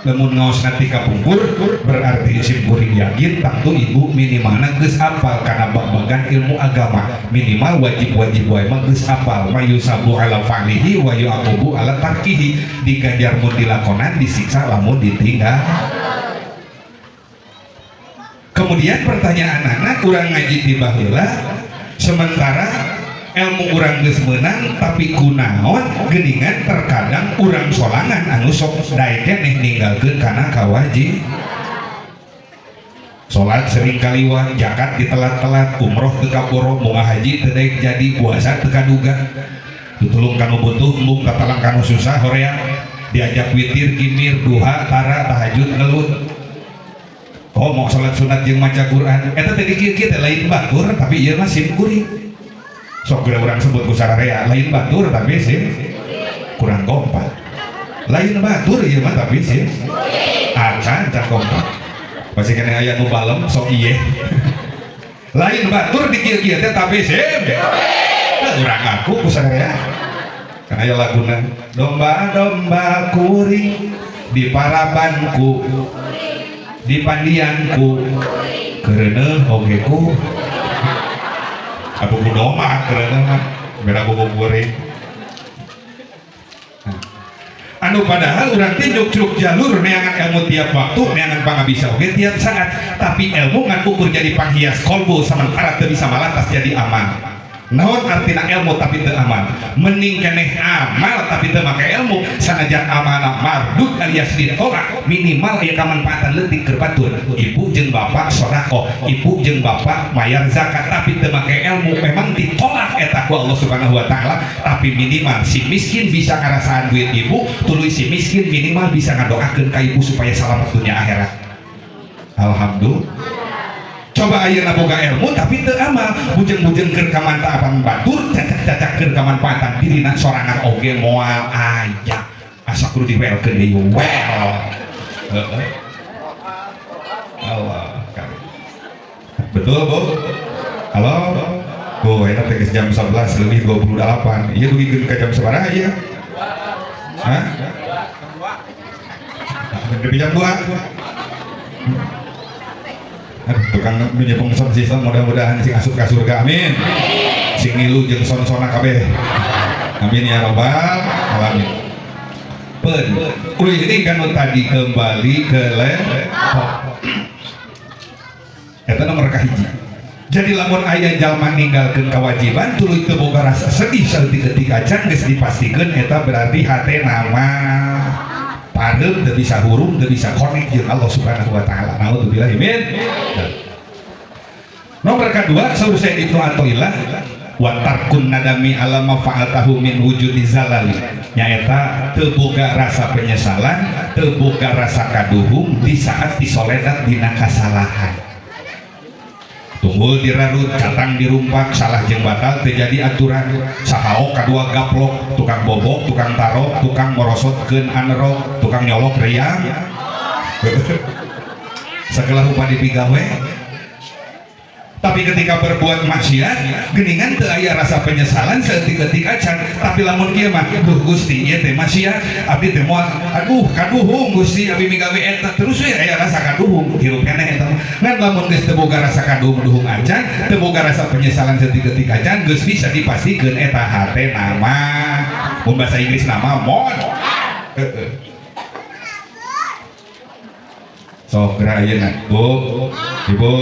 Lamun ngaosna ti kapungkur berarti sim kuring yakin tangtu ibu minimalna geus apal kana bab-bagan ilmu agama, minimal wajib-wajib wae mah geus apal. Mayusabu ala fa'lihi wa yu'aqabu ala tarkihi, diganjar mun dilakonan, disiksa lamun ditinggal. Kemudian pertanyaan anak, kurang ngaji di baheula sementara ilmu urang geus meunang, tapi kunaon geuningan terkadang urang solangan anu sok daek keneh ninggalkeun kana kawajib? Salat sering kaliwat, zakat ditelat-telat, umroh teu kaboro, munggah haji teu daek jadi, puasa teu kaduga, tutulung kanu butuh embung, katalang kanu susah hoream, diajak witir kimir, duha tara, tahajud ngelut. Oh, mau salat sunat jeung maca Quran eta teh kieu-kieu teh lain batur, tapi ieu mah sim kuring sok geura urang sebut ku sararea, lain batur tapi sim kurang kompak, lain batur ieu mah tapi sim acan can kompak, masih kena aya nu balem sok ieu lain batur di kieu-kieu teh tapi sim urang ngaku ku sararea. Kan aya laguna domba-domba kuring di parabanku di pandianku kereneh oge ku aku ku domba kereneh mah beda buku kuring. Anu padahal urang teh nyukcruk jalur neangan ilmu tiap waktu, neangan pangabisa oge tiap saat, tapi ilmu ngan ukur jadi panghias kolbu sementara teu bisa malantas jadi amal. Naon artina ilmu tapi teu amal? Mending keneh amal tapi teu make ilmu, sanajan amalna mardud alias ditolak, minimal aya kamanfaatan leutik keur batur. Ibu jeung bapak sedekah, ibu jeung bapak mayar zakat tapi teu make ilmu, memang ditolak eta ku Allah Subhanahu wa taala, tapi minimal si miskin bisa ngarasaan duit ibu, tuluy si miskin minimal bisa ngadoakeun ka ibu supaya selamat dunia akhirat. Alhamdulillah. Coba ayeuna boga ilmu tapi teu amal, bujeng-bujeng keur kamanfaatan batur, cacak-cacak keur kamanfaatan dirina sorangan oge moal aya. Asa kudu diwelkeun deui wel. Heeh. Allah. Betul, Bu? Halo? Bu, eta teh geus jam 11 lebih 28. Ieu dugikeun ka jam sabaraha ieu? Hah? Nepi jam 2. Aduh, tukang nu nyepeng sound system mudah-mudahan sing asup ka surga, amin. Sing ngilu jeung son-sona kabeh. Amin ya robbal alamin. Pen, wih ini kan tadi kembali ke laptop. Eta nomor kahiji. Jadi lamun aya jalma ninggalkeun kewajiban tuluy teu boga rasa sedih saeutik-eutik acan, geus dipastikeun eta berarti hatena mah pareum, teu bisa hurung, teu bisa connect jeung Allah Subhanahu wa taala. Naudzubillah min. Nomor kedua, saur Sayyid Ibnu Athaillah, wa tarkun nadami ala ma fa'altahu min wujudi zalali, nyaeta teu boga rasa penyesalan, teu boga rasa kaduhung di saat disoledat dina kasalahan. Tunggul dirarut, catang dirumpak, salah jeung batal terjadi aturan. Sahaok kadua gaplok, tukang bobok, tukang tarok, tukang morosotkeun anerok, tukang nyolok riang, segala rupa dipigawe. Tapi ketika berbuat maksiat geningan teu aya rasa penyesalan saeutik-eutik acan. Tapi lamun kieu mah, duh Gusti, ieu teh maksiat, abdi teh moal, aduh kaduhung Gusti abdi migawe eta, terus we aya rasa kaduhung hirup keneh eta mah. Ngan lamun geus teu boga rasa kaduhung-duhung acan, teu boga rasa penyesalan saeutik-eutik acan, geus bisa dipastikeun eta hatena mah mun bahasa Inggris nama mod. Heeh. Sok geura ayeuna, Bu, Ibu,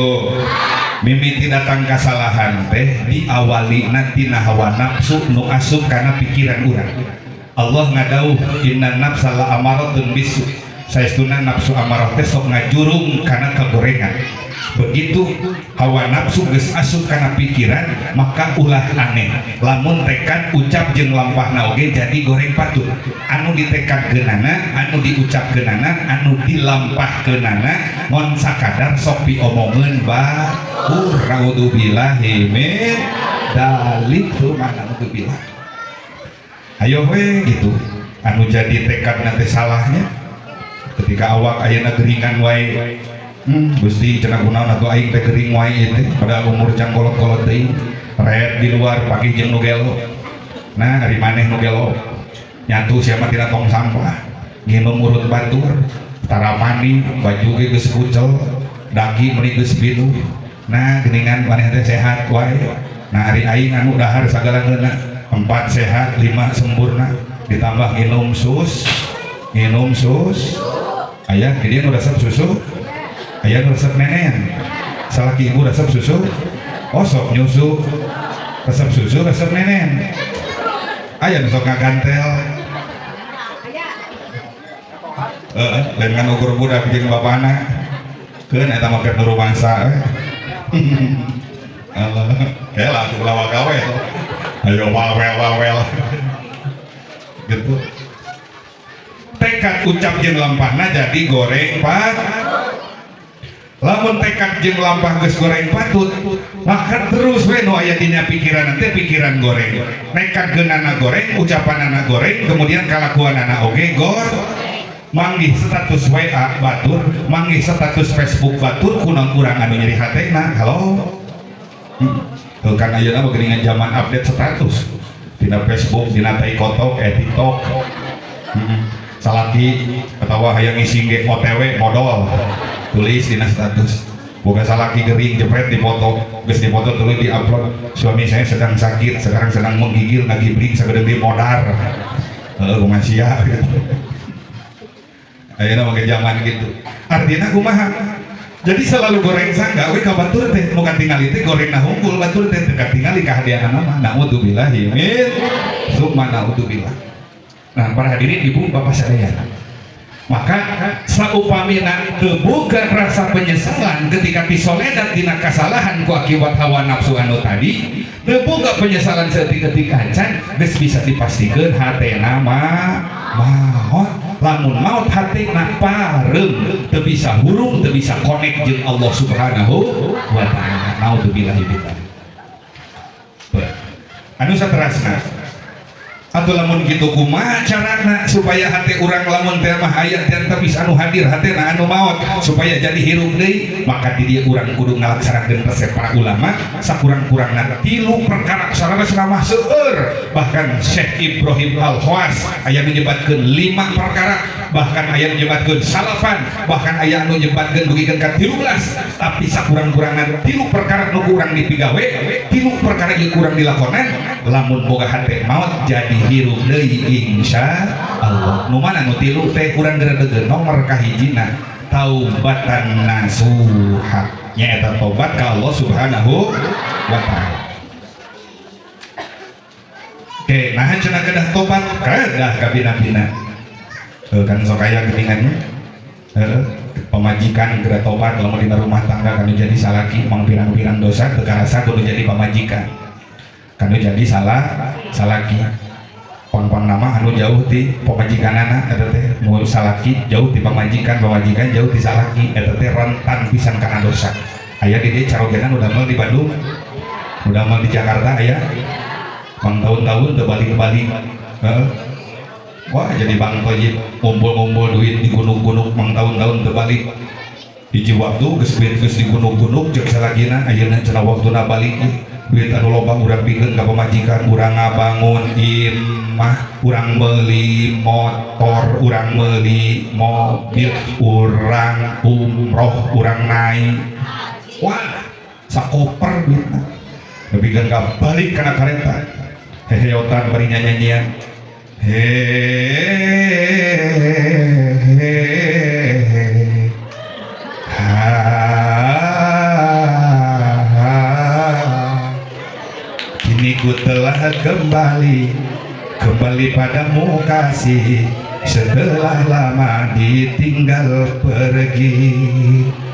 mimiti datang kesalahan teh diawali nanti hawa nafsu nu asup kana pikiran urang. Allah ngadauh, inna nafsa la amaratun bisu, saestuna nafsu amarah teh sok ngajurung kana kagorengan. Begitu hawa nafsu geus asup kana pikiran, maka ulah aneh lamun tekad, ucap jeung lampahna oge jadi goreng patut. Anu ditekadkeunana, anu diucapkeunana, anu dilampahkeunana ngon sakadar sok diomongeun batur. Naudzubillahi min dalik, tsumma naudzubillah. Ayo we gitu anu jadi tekad nanti salahnya ketika awak ayeuna geringan wae. Gusti cenah, kunaon atuh aing teh gering wae ieu teh, padahal umur can kolot-kolot deui. Red di luar pagi jeung nu gelo. Nah, ari maneh nu gelo nyatu sia mah tina tong sampah, nginum urut batur, tara mandi, baju ge geus kucel, daki meuni geus binuh. Nah, geuningan maneh teh sehat wae. Nah, ari aing anu dahar sagala ngeunah, 4 sehat, 5 sempurna, ditambah nginum sus, nginum sus. Aya di dieu nu resep susu, aya nu resep nenen. Salaki ibu resep susu, oh sok nyusu, resep susu, resep nenen. Aya nu sok ngagantel. Heeh, lain kan ukur budak jeung bapana. Keun eta mah keur nu rumangsa we. Allah, kela atuh lawa gawe. Ayo wawel wawel. Gitu. Tekad, ucap jeung lampahna jadi goreng pat. Lamun tekad jeung lampah geus goreng patut, maka terus we nu aya dina pikiran teh pikiran goreng. Nekat geunana goreng, ucapanana goreng, kemudian kalakuanana oge gor. Manggih status WA batur, manggih status Facebook batur, kunaon urang anu nyeri hatena? Halo. Tuh kan ayeuna mah geuningan zaman update status dina Facebook, dina tai kotok, TikTok. Salaki atawa hayang ngising ge OTW modal tulis dina status. Boga salaki gering jepret dipoto, geus dipoto tuluy diupload, suami saya sedang sakit, sekarang sedang menggigil, ngagibring sagede ge modar. Heuh, kumaha sia gitu. Ayeuna mah zaman gitu. Artinya kumaha? Jadi selalu goreng sangga we ka batur teh, nu katingali teh gorengna hungkul, batur teh teu katingali kahadeanana mah. Naudzubillahi min summa naudzubillah. Nah, para hadirin, ibu bapak sadayana. Maka saupamina teu boga rasa penyesalan ketika tisoledat dina kasalahan ku akibat hawa nafsu anu tadi, teu boga penyesalan saeutik-eutik acan, geus bisa dipastikeun hatena mah maot. Lamun maot hatena pareum, teu bisa hurung, teu bisa connect jeung Allah Subhanahu wa taala. Naudzubillahi min dzalik. Anu saterasna, Atau lamun kitu kumaha carana supaya hate urang lamun teh mah aya teh anu hadir hatena anu maot supaya jadi hirup deui? Maka di dieu urang kudu ngalaksanakeun resep para ulama sakurang-kurangna tilu perkara sarana mah seueur. Bahkan Syekh Ibrahim Al-Khawas aya nu nyebatkeun 5 perkara, bahkan aya nu nyebatkeun salapan, bahkan aya nu nyebatkeun dugikeun ka 13. Tapi sakurang-kurangna tilu perkara nu kurang dipigawe, tilu perkara ieu kurang dilakonan, lamun boga hate maot jadi hirup deui insya Allah. Nu mana nu tilu teh kurang geredegeun? Nomor kahijina taubatan nasuha, nyaeta tobat ka Allah Subhanahu wa taala. Oke, nah cenah kedah tobat, kedah kabina-bina. Kan sok aya geuningannya. Pamajikan geura tobat lamun dina rumah tangga kanu jadi salaki mang pirang-pirang dosa teu karasa kudu jadi pamajikan. Kanu jadi salah salaki. Pang-pang nama anu jauh ti pamajikanana eta teh nu salaki jauh ti pamajikan, pamajikan jauh ti salaki, eta teh rentan pisan kana dosa. Aya di dieu carogenan udah di Bandung, udah di Jakarta aya. Mang tahun-tahun teu balik-balik. Heeh. Wah, jadi Bang Toyib ngumpul-ngumpul duit di gunung-gunung mang tahun-tahun teu balik. Hiji waktu geus duit geus di gunung-gunung ceuk salakina, ayeuna cenah waktuna balik, duit anu loba urang pikeun ka pamajikan, urang ngabangun imah, urang meuli motor, urang meuli mobil, urang umroh, urang naik. Wah, sakoper duitna. Nepikeun ka balik kana kareta. Heheotan bari nyanyian. Hehehe. Ha, ha. Kini ku telah kembali, kembali padamu kasih, setelah lama ditinggal pergi.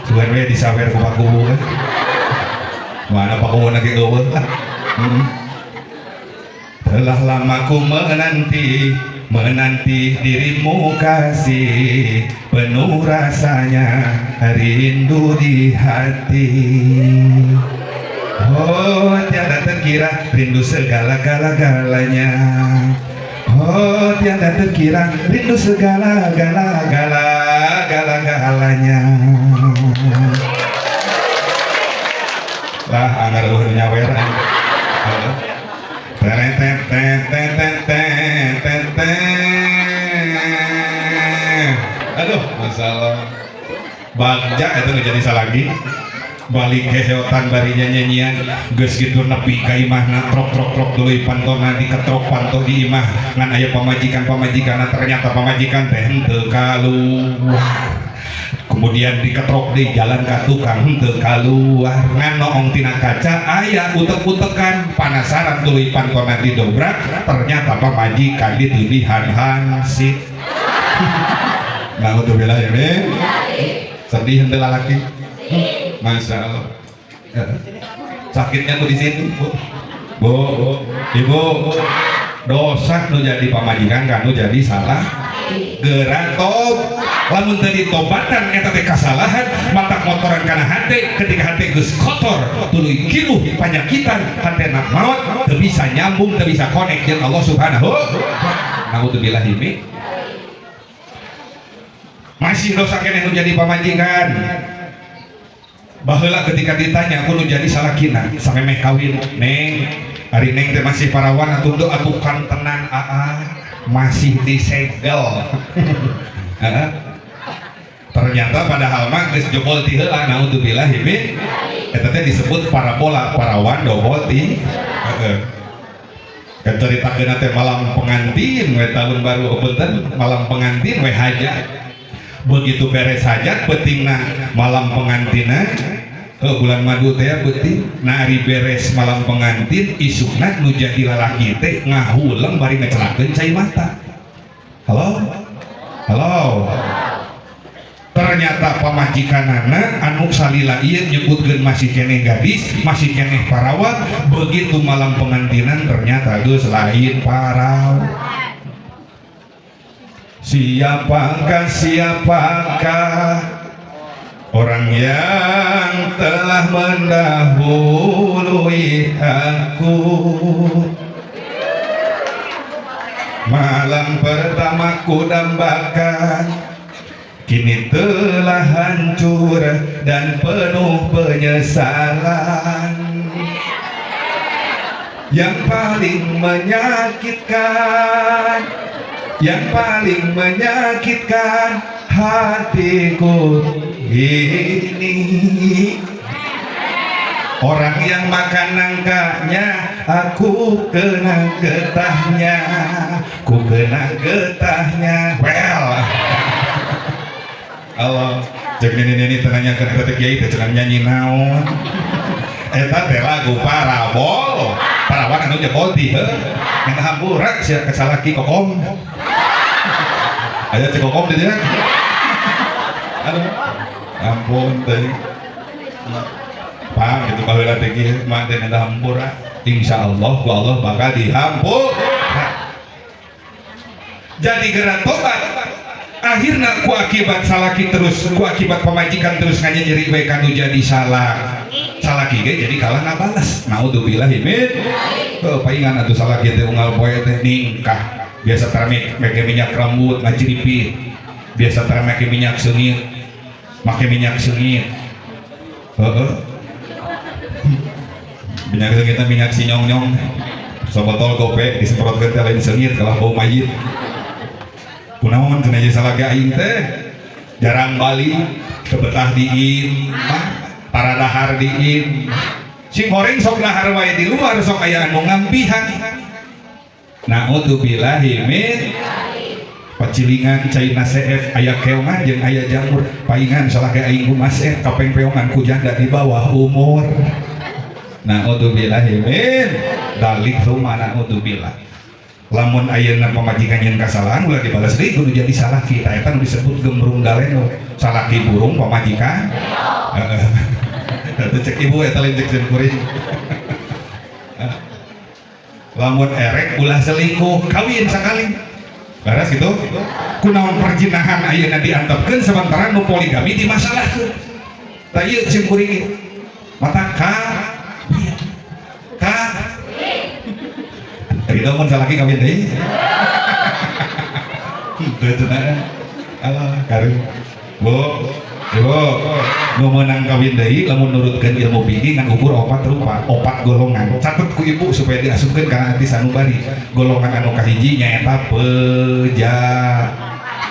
Sugan we disawer ku Pak Kuwu kan. Mana Pak Kuwu lagi eueuh lah. Telah lama ku menanti, menanti dirimu kasih, penuh rasanya rindu di hati. Oh, tiada terkira rindu segala-gala-galanya. Oh, tiada terkira rindu segala-gala-gala-gala-galanya. Lah, anggar eueuh nyawer. Aduh, masalah. Bagja itu nu jadi salagi. Balik heheotan bari nyanyian geus kitu nepi ka imahna trok trok trok tuluy pantona diketrok panto di imah ngan aya pamajikan-pamajikanna, ternyata pamajikan teh henteu kaluar. Kemudian diketrok di jalan ka tukang henteu kaluar, ngan noong tina kaca aya utek-utekan, panasaran tuluy pantona didobrak, ternyata pamajikan ditudihan hansip. Naudzubillah ya min. Sedih henteu lalaki. Masya Allah. Sakitnya tuh di sini, Bu. Bu, Ibu, dosa nu jadi pamajikan kan nu jadi salah. Geura tob. Lamun teu ditobatan eta teh kasalahan, matak motoran kana hate, ketika hate geus kotor, tuluy kiruh panyakitan, hatena maot, teu bisa nyambung, teu bisa connect jeung Allah Subhanahu wa taala. Naudzubillah min. Masih dosa keneh nu jadi pamajikan. Baheula ketika ditanya aku nu jadi salakina samemeh kawin, neng, ari neng teh masih parawan atuh teu atuh kan tenang aa, masih disegel. Ternyata padahal mah geus jebol ti heula, naudzubillah min. Eta teh disebut parabola, parawan dobol ti. Heeh. Kan caritakeun teh malam pengantin we tahun baru, punten, malam pengantin we hajat. Begitu beres hajat peutingna malam pengantina, bulan madu teh peuting. Nah, ari beres malam pengantin isukna nu jadi lalaki teh ngahuleng bari ngecelakeun cai mata. Halo? Halo. Ternyata pamajikanana anu salila ieu nyebutkeun masih keneh gadis, masih keneh parawan, begitu malam pengantinan ternyata geus lain parawan. Siapakah, siapakah orang yang telah mendahului aku? Malam pertama ku dambakan, kini telah hancur dan penuh penyesalan. Yang paling menyakitkan, yang paling menyakitkan hatiku ini, orang yang makan nangkanya, aku kena getahnya, ku kena getahnya. Well, Allah, cek nini-nini teu nanyakeun eta teh kiai teh cenah nyanyi naon. Eta teh lagu parabol. Parawan anu jebol ti heuh. Minta hampura sia ka salaki kokom. Aya cek kokom di dieu. Aduh. Ampun teh. Paham gitu baheula teh kieu mah teh minta hampura. Insyaallah ku Allah bakal dihampura. Jadi gerak tobat, akhirnya ku akibat salaki terus, ku akibat pamajikan terus nganyeri we kanu jadi salah salaki ge jadi kalah ngabales. Naudzubillah min. Heuh, paingan atuh salaki teh unggal poe teh ningkah. Biasa tara make minyak rambut ngajiripit, biasa tara make minyak seungit, make minyak seungit. Heeh, minyak seungit, minyak sinyong-nyong sabotol gope disemprotkeun teh lain seungit, kalah bau mayit. Kunaon cenah ieu salaki aing teh jarang balik, teu betah di imah, tara dahar di imah, sing goreng sok dahar wae di luar, sok aya anu ngampihan. Naudzubillahi min. Pacilingan caina CF aya keongan jeung aya jamur. Paingan salaki aing ku Mas F kapeng-peongan ku janda di bawah umur. Naudzubillahi min dalik tsumma naudzubillah. Lamun ayeuna pamajikan yang kasalahan ulah dibalas deui kudu jadi salaki. Eta eta nu disebut gembrung galeno, salaki burung pamajikan. Heeh, eta cek ibu, eta lain cek kuring. Lamun erek ulah selingkuh, kawin sakali, beres gitu. Kunaon perjinahan ayeuna diantepkeun, sementara nu poligami dimasalahkeun? Tah, ieu sim kuring mata ka ka Ridho mun salaki kawin deui. Teu cenah. Alah, kareun. Bu, Ibu, nu meunang kawin deui lamun nurutkeun ilmu fikih ngan ukur opat rupa, opat golongan. Catet ku ibu supaya diasupkeun kana hati sanubari. Golongan anu kahiji nyaeta peja.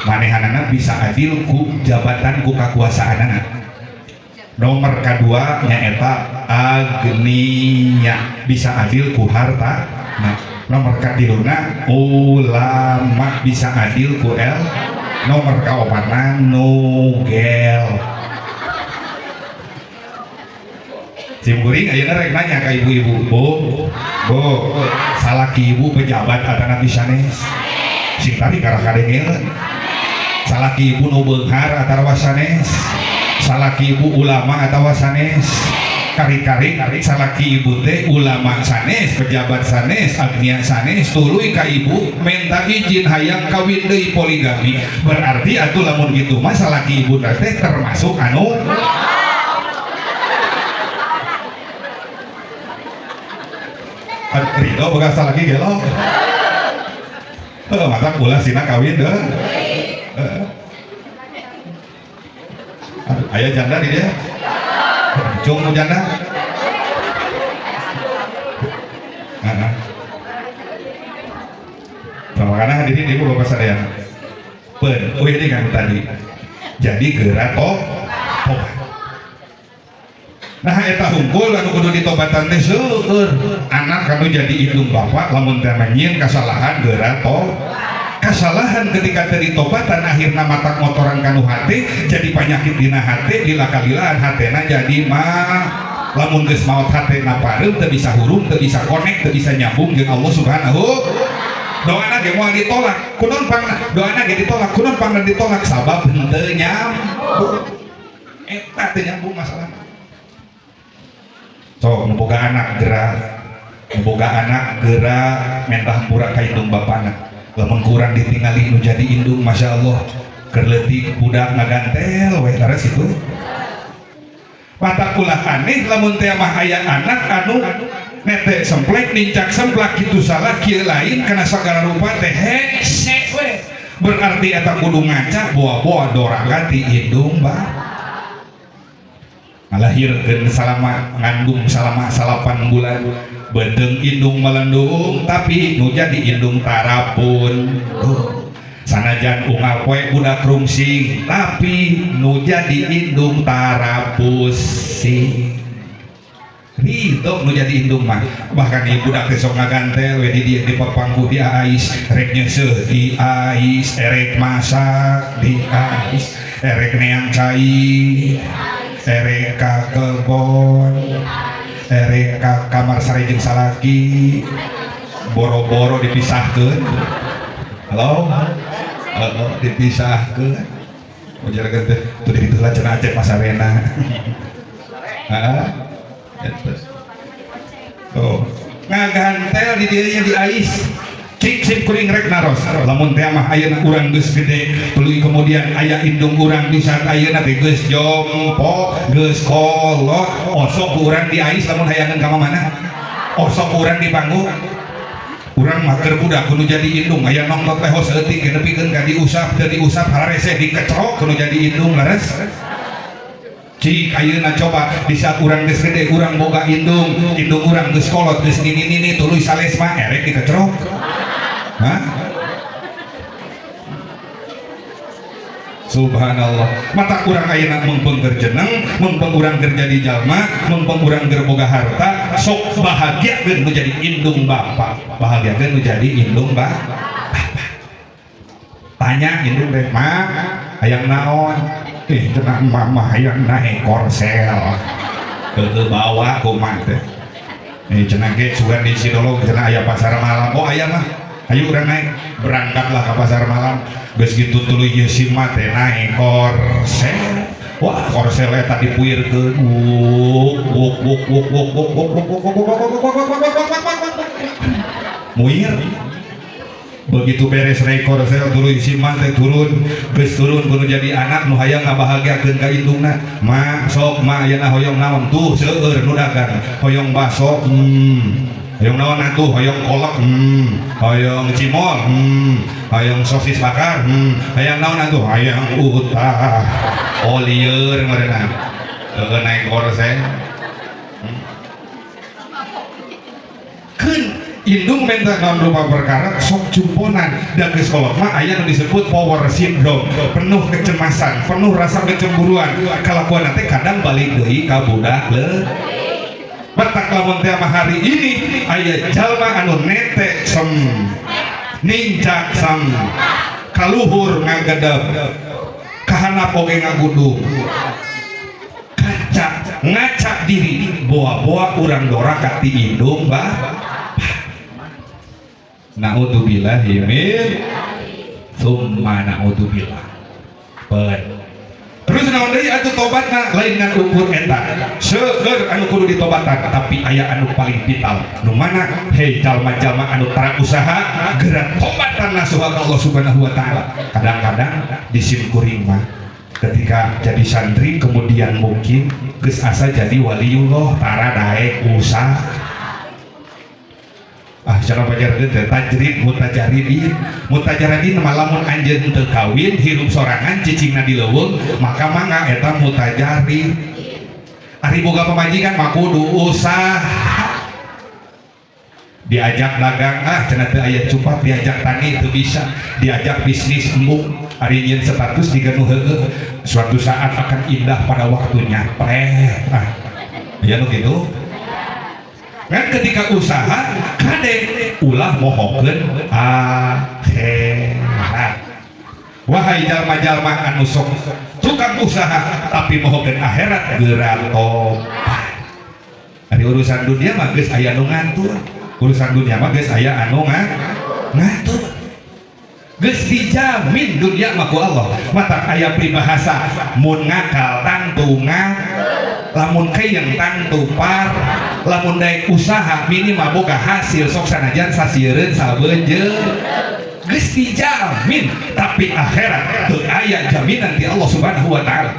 Manehanana bisa adil ku jabatan, ku kakuasaanana. Nomor kedua nyaeta agniya, bisa adil ku harta. Nah, nomor katiluna ulama, bisa adil ku el. Nomor kaopatna nugel. Sim kuring ayeuna rek nanya ka ibu-ibu. Bu, bu, salaki ibu pejabat atanapi sanes? Sing tadi karah kadengeun. Salaki ibu nu beunghar atawa sanes? Salaki ibu ulama atawa sanes? Kari-kari salaki ibu teh ulama sanes, pejabat sanes, agnia sanes, tuluy ka ibu minta izin hayang kawin deui poligami. Berarti atuh lamun gitu mah salaki ibu teh termasuk anu Ridho boga salaki gelo. Heuh, matak ulah sina kawin deh. Heeh. Aya janda di dia. Cung nu janda. Heeh. Makanya hadirin ibu bapak sadayana. Pen, oh ini kan tadi. Jadi geura tobat. Nah, eta hungkul anu kudu ditobatan teh seueur. Anak anu jadi indung bapak lamun teh nyieun kasalahan geura kasalahan ketika teu ditobatan akhirna matak motoran kanu hate, jadi panyakit dina hate, lila-kalilaan hatena jadi mah lamun geus maot hatena pareum, teu bisa hurung, teu bisa connect, teu bisa nyambung jeung Allah Subhanahu. Doana ge moal ditolak. Kunaon pangna doana ge ditolak? Kunaon pangna ditolak? Sabab henteu nyambung. Eta teu nyambung masalahna. Sok nu boga anak gerak, nu boga anak gerak minta hampura ka indung bapana. Lamun kurang ditingali nu jadi indung, masya Allah, keur leutik budak ngagantel we, leres itu. Matak ulah aneh lamun teh mah aya anak anu Nete semplek, nincak semplak, kitu salah kieu lain kana sagala rupa teh hese we. Berarti eta kudu ngaca boa-boa doraka ti indung ba. Ngalahirkeun salama ngandung salama 8 bulan, beuteung indung melendung tapi nu jadi indung tarapun. Sanajan unggal poe budak rungsing tapi nu jadi indung tarapusing. Ridho nu jadi indung mah, bahkan ieu budak teh sok ngagantel we di dieu di papangku di ais, rek nyeuseuh di ais, erek masak di ais, erek neang cai, erek ka kebon, erek ka kamar sare jeung salaki, boro-boro dipisahkeun. Halo? Heeh, dipisahkeun. Ujarkeun teh tuh di ditu lah cenah Acep Masarena. Heeh. Eta. Tuh, ngagantel di dieu nya di ais. Cik sip kuring rek naros. Lamun teh mah ayeuna urang geus gede, tuluy kemudian aya indung urang di saat ayeuna teh geus jompo, geus kolot, osok ku urang di ais lamun hayangeun ka mana? Osok ku urang di panggung. Urang mah keur budak kudu jadi indung, aya nongtot leho saeutik nepikeun ka diusap, teu diusap hararese dikecrok kudu jadi indung leres. Cik ayeuna coba di saat urang geus gede urang boga indung, indung urang geus kolot geus nini-nini tuluy sales mah erek dikecrok. Hah? Subhanallah. Mata urang ayeuna meungpeung keur jeneng, meungpeung urang keur jadi jalma, meungpeung urang keur boga harta, sok bahagiakeun nu jadi indung bapa, bahagiakeun nu jadi indung bapak. Tanya indung teh, "Ma, hayang naon?" "Ih, cenah mama hayang naik korsel." Heueuh bawa kumaha teh. Ih, cenah ge sugan di Sidolog cenah aya pasar malam. Oh, aya mah. Ayo urang naik. Berangkatlah ke pasar malam. Geus kitu tuluy ieu si ma teh naik korsel. Wah, korsel eta dipuirkeun. Wuk wuk wuk wuk wuk wuk wuk wuk wuk wuk wuk wuk wuk wuk wuk wuk wuk wuk. Muir. Begitu beres naik korsel tuluy si ma teh turun, geus turun kudu jadi anak nu hayang ngabahagiakeun ka indungna. Ma, sok ma ayeuna hoyong naon tuh seueur nu dagang. Hoyong baso, Hoyong naon atuh, hoyong kolak, hoyong cimol, hoyong sosis bakar, hayang naon atuh, hayang utah. Oh lieur meureunna. Heueuh naik korsel. Keun indung minta naon rupa perkara sok cumponan dan geus kolot mah aya nu disebut power syndrome, penuh kecemasan, penuh rasa kecemburuan. Kalakuan teh kadang balik deui ka budak leutik. Batak lamun teh mah hari ini aya jalma anu nete sem nincak sem kaluhur ngagedep kahanap oge ngagudung kaca ngaca diri boa-boa urang doraka ti indung bah. Na'udzubillahi min summa na'udzubillah. Pen. Terus naon deui atuh tobatna lain ngan ukur eta. Seueur anu kudu ditobatan tapi aya anu paling vital. Nu mana? Hei jalma-jalma anu tara usaha geura tobatan nasuha ka Allah Subhanahu wa taala. Kadang-kadang di sim kuring mah ketika jadi santri kemudian mungkin geus asa jadi waliullah tara daek usaha. Ah cara pajarkeun teh tajrid mutajaridin. Mutajaridin mah lamun anjeun teu kawin hirup sorangan cicingna di leuweung maka mangga eta mutajarid. Ari boga pamajikan mah kudu usaha. Diajak dagang ah cenah teu aya cupat, diajak tani teu bisa, diajak bisnis embung. Ari nyieun status jiga nu heueuh suatu saat akan indah pada waktunya. Preh. Ah aya nu kitu. Kan ketika usaha kade ulah mohokeun akhirat. Wahai jalma-jalma anu sok tukang usaha tapi mohokeun akhirat geura tobat. Ari urusan dunia mah geus aya nu ngatur. Urusan dunia mah geus aya anu ngatur. Geus dijamin dunia mah ku Allah. Matak aya peribahasa mun ngakal tangtu lamun keyeng tangtu par, lamun daek usaha minimal boga hasil sok sanajan sasiereun sabeuje. Geus dijamin tapi akhirat teu aya jaminan ti Allah Subhanahu wa taala.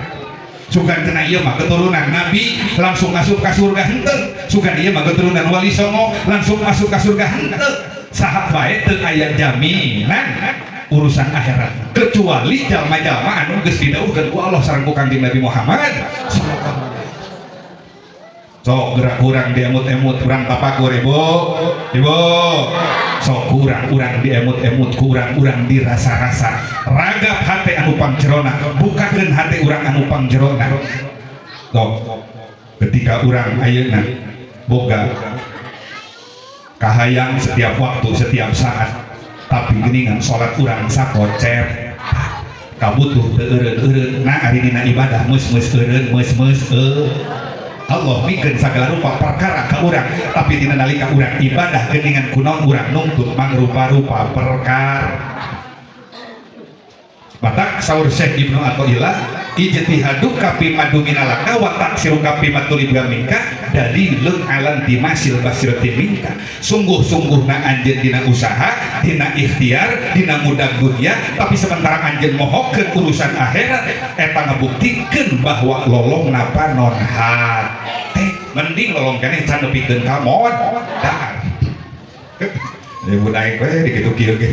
Sugan cenah ieu mah keturunan nabi langsung masuk ka surga henteu. Sugan ieu mah keturunan wali songo langsung masuk ka surga henteu. Saha bae teu aya jaminan urusan akhirat kecuali jalma-jalma anu geus didawuhkeun ku Allah sareng ku Kangjeng Nabi Muhammad sallallahu alaihi. Sok gerak kurang diemut-emut kurang tapakur, ibu ibu. Sok kurang urang diemut-emut, kurang urang dirasa-rasa. Ragap hate anu pangjerona, bukakeun hate urang anu pangjerona. Sok ketika urang ayeuna boga kahayang setiap waktu, setiap saat, tapi geningan salat urang sakocep kabutuh teu eureun-eureun. Nah, ari dina ibadah meus-meus eureun, meus-meus Allah mikeun sagala rupa perkara ka urang, tapi dina nalika urang ibadah geuningan kunaon urang nuntut mangrupa-rupa perkara. Matak saur Syekh Ibnu Athaillah, ijtihaduka fi ma dumina laka wa taksiruka fi ma tuliba minka dalilun ala intimasil basirati minka. Sungguh-sungguh na anjeun dina usaha, dina ikhtiar, dina mudag dunia, tapi sementara anjeun mohokeun urusan akhirat, eta ngabuktikeun bahwa lolong panon hate. Mending lolong keneh can nepikeun ka maot dahar. Ibu naik we di kitu kieu ge.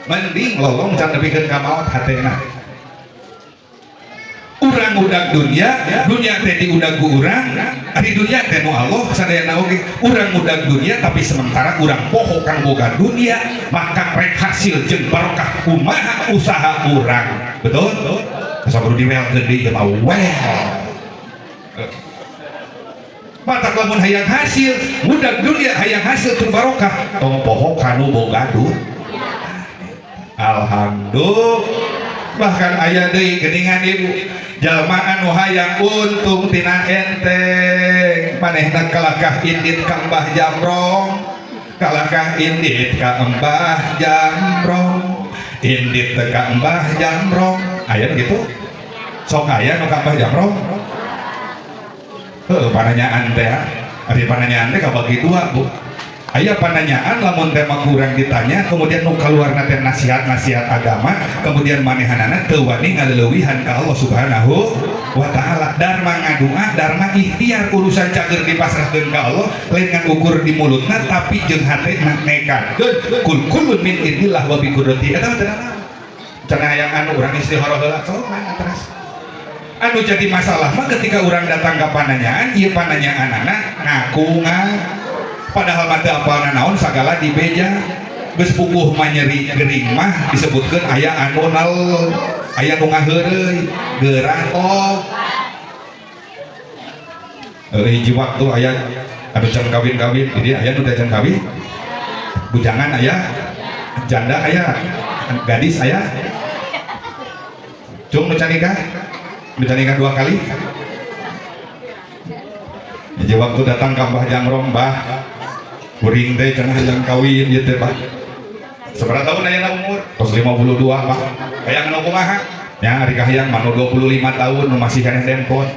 Mending lolong can nepikeun ka maot hatena. Urang udag dunia, dunia teh diudag ku urang, ari dunia teh nu Allah sadayana oge. Urang udag dunia tapi sementara urang poho kang boga dunia, maka rek hasil jeung barokah kumaha usaha urang. Betul? Sok kudu diwelkeun deui ieu mah well. Matak lamun hayang hasil, budak dunia hayang hasil tur barokah, tong poho kanu boga dunia. Alhamdulillah. Bahkan aya deui geuningan ibu, jalma anu hayang untung tina enteng, manehna kalakah indit ka Mbah Jamrong, kalakah indit ka Mbah Jamrong, indit teh ka Mbah Jamrong. Aya nu kitu? Sok aya nu ka Mbah Jamrong? Heuh, pananyaan teh, ari pananyaan teh kabagi dua, Bu. Aya pananyaan lamun tema kurang ditanya, kemudian nu kaluarna teh nasihat-nasihat agama, kemudian manehanana teu wani ngaleuwihan ka Allah Subhanahu wa taala. Dharma ngadua, dharma ikhtiar, urusan cager dipasrahkeun ka Allah, lain ngan ukur di mulutna tapi jeung hatena nekadkeun kul kullun min indillah wa bi qudrati. Eta mah teu nanaon. Cenah hayang anu urang istikharah heula, sok teras. Anu jadi masalah mah ketika urang datang ka pananyaan, ieu pananyaanana ngaku padahal mah teu apal naon sagala dibeja. Geus puguh mah nyeri gering mah disebutkeun aya anu nal, aya nu ngaheureuy, geurah toh. Hiji waktu aya anu can kawin-kawin, jadi aya nu can kawin. Bujangan aya, janda aya, gadis aya. Cung nu can nikah, nu can nikah dua kali. Hiji waktu datang ka Mbah Jamrong, Mbah, kuring teh cenah hayang kawin ieu teh, Pak. Sabaraha tahun ayeuna umur? Tos 52, Pak. Hayang nu kumaha? Ya ari kahayang mah nu 25 tahun nu masih keneh demplon.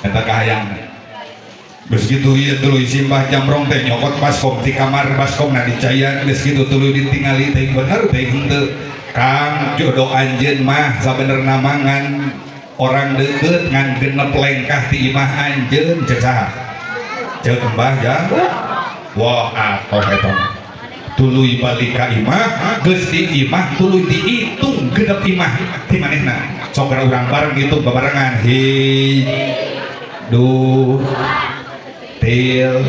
Eta kahayang. Geus kitu ieu tuluy si Mbah Jamrong teh nyokot baskom ti kamar, baskomna dicaian, geus kitu tuluy ditingali teh bener teh henteu. Kang, jodoh anjeun mah sabenerna mah ngan orang deukeut ngan genep lengkah ti imah anjeun. Ceuk saha? Ceuk Mbah Jam. Wah, atoh eta mah. Tuluy balik ka imah, geus di imah tuluy dihitung genep imah ti manehna. Sok urang bareng ngitung babarengan. Hij, du, til,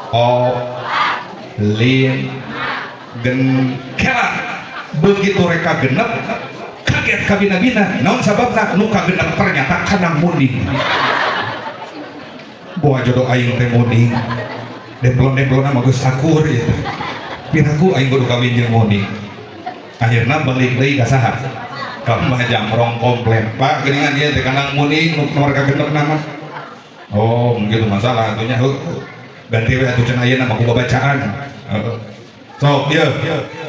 o, lim, gen, kela. Begitu reka genep, kaget kabina-bina. Naon sababna? Nu kagenep ternyata kandang munding. Boa jodoh aing teh munding. Demplon-demplonna mah geus akur ieu teh. Piraku aing kudu kawin jeung munding. Akhirna balik deui ka saha? Ka Mbah Jamrong komplain. Pak, geuningan ieu teh kandang munding nu nomor kagenep mah. Oh, gitu masalah atunya. Heuh. Ganti we atuh cenah ayeuna mah ku babacaan. Heeh. Sok ieu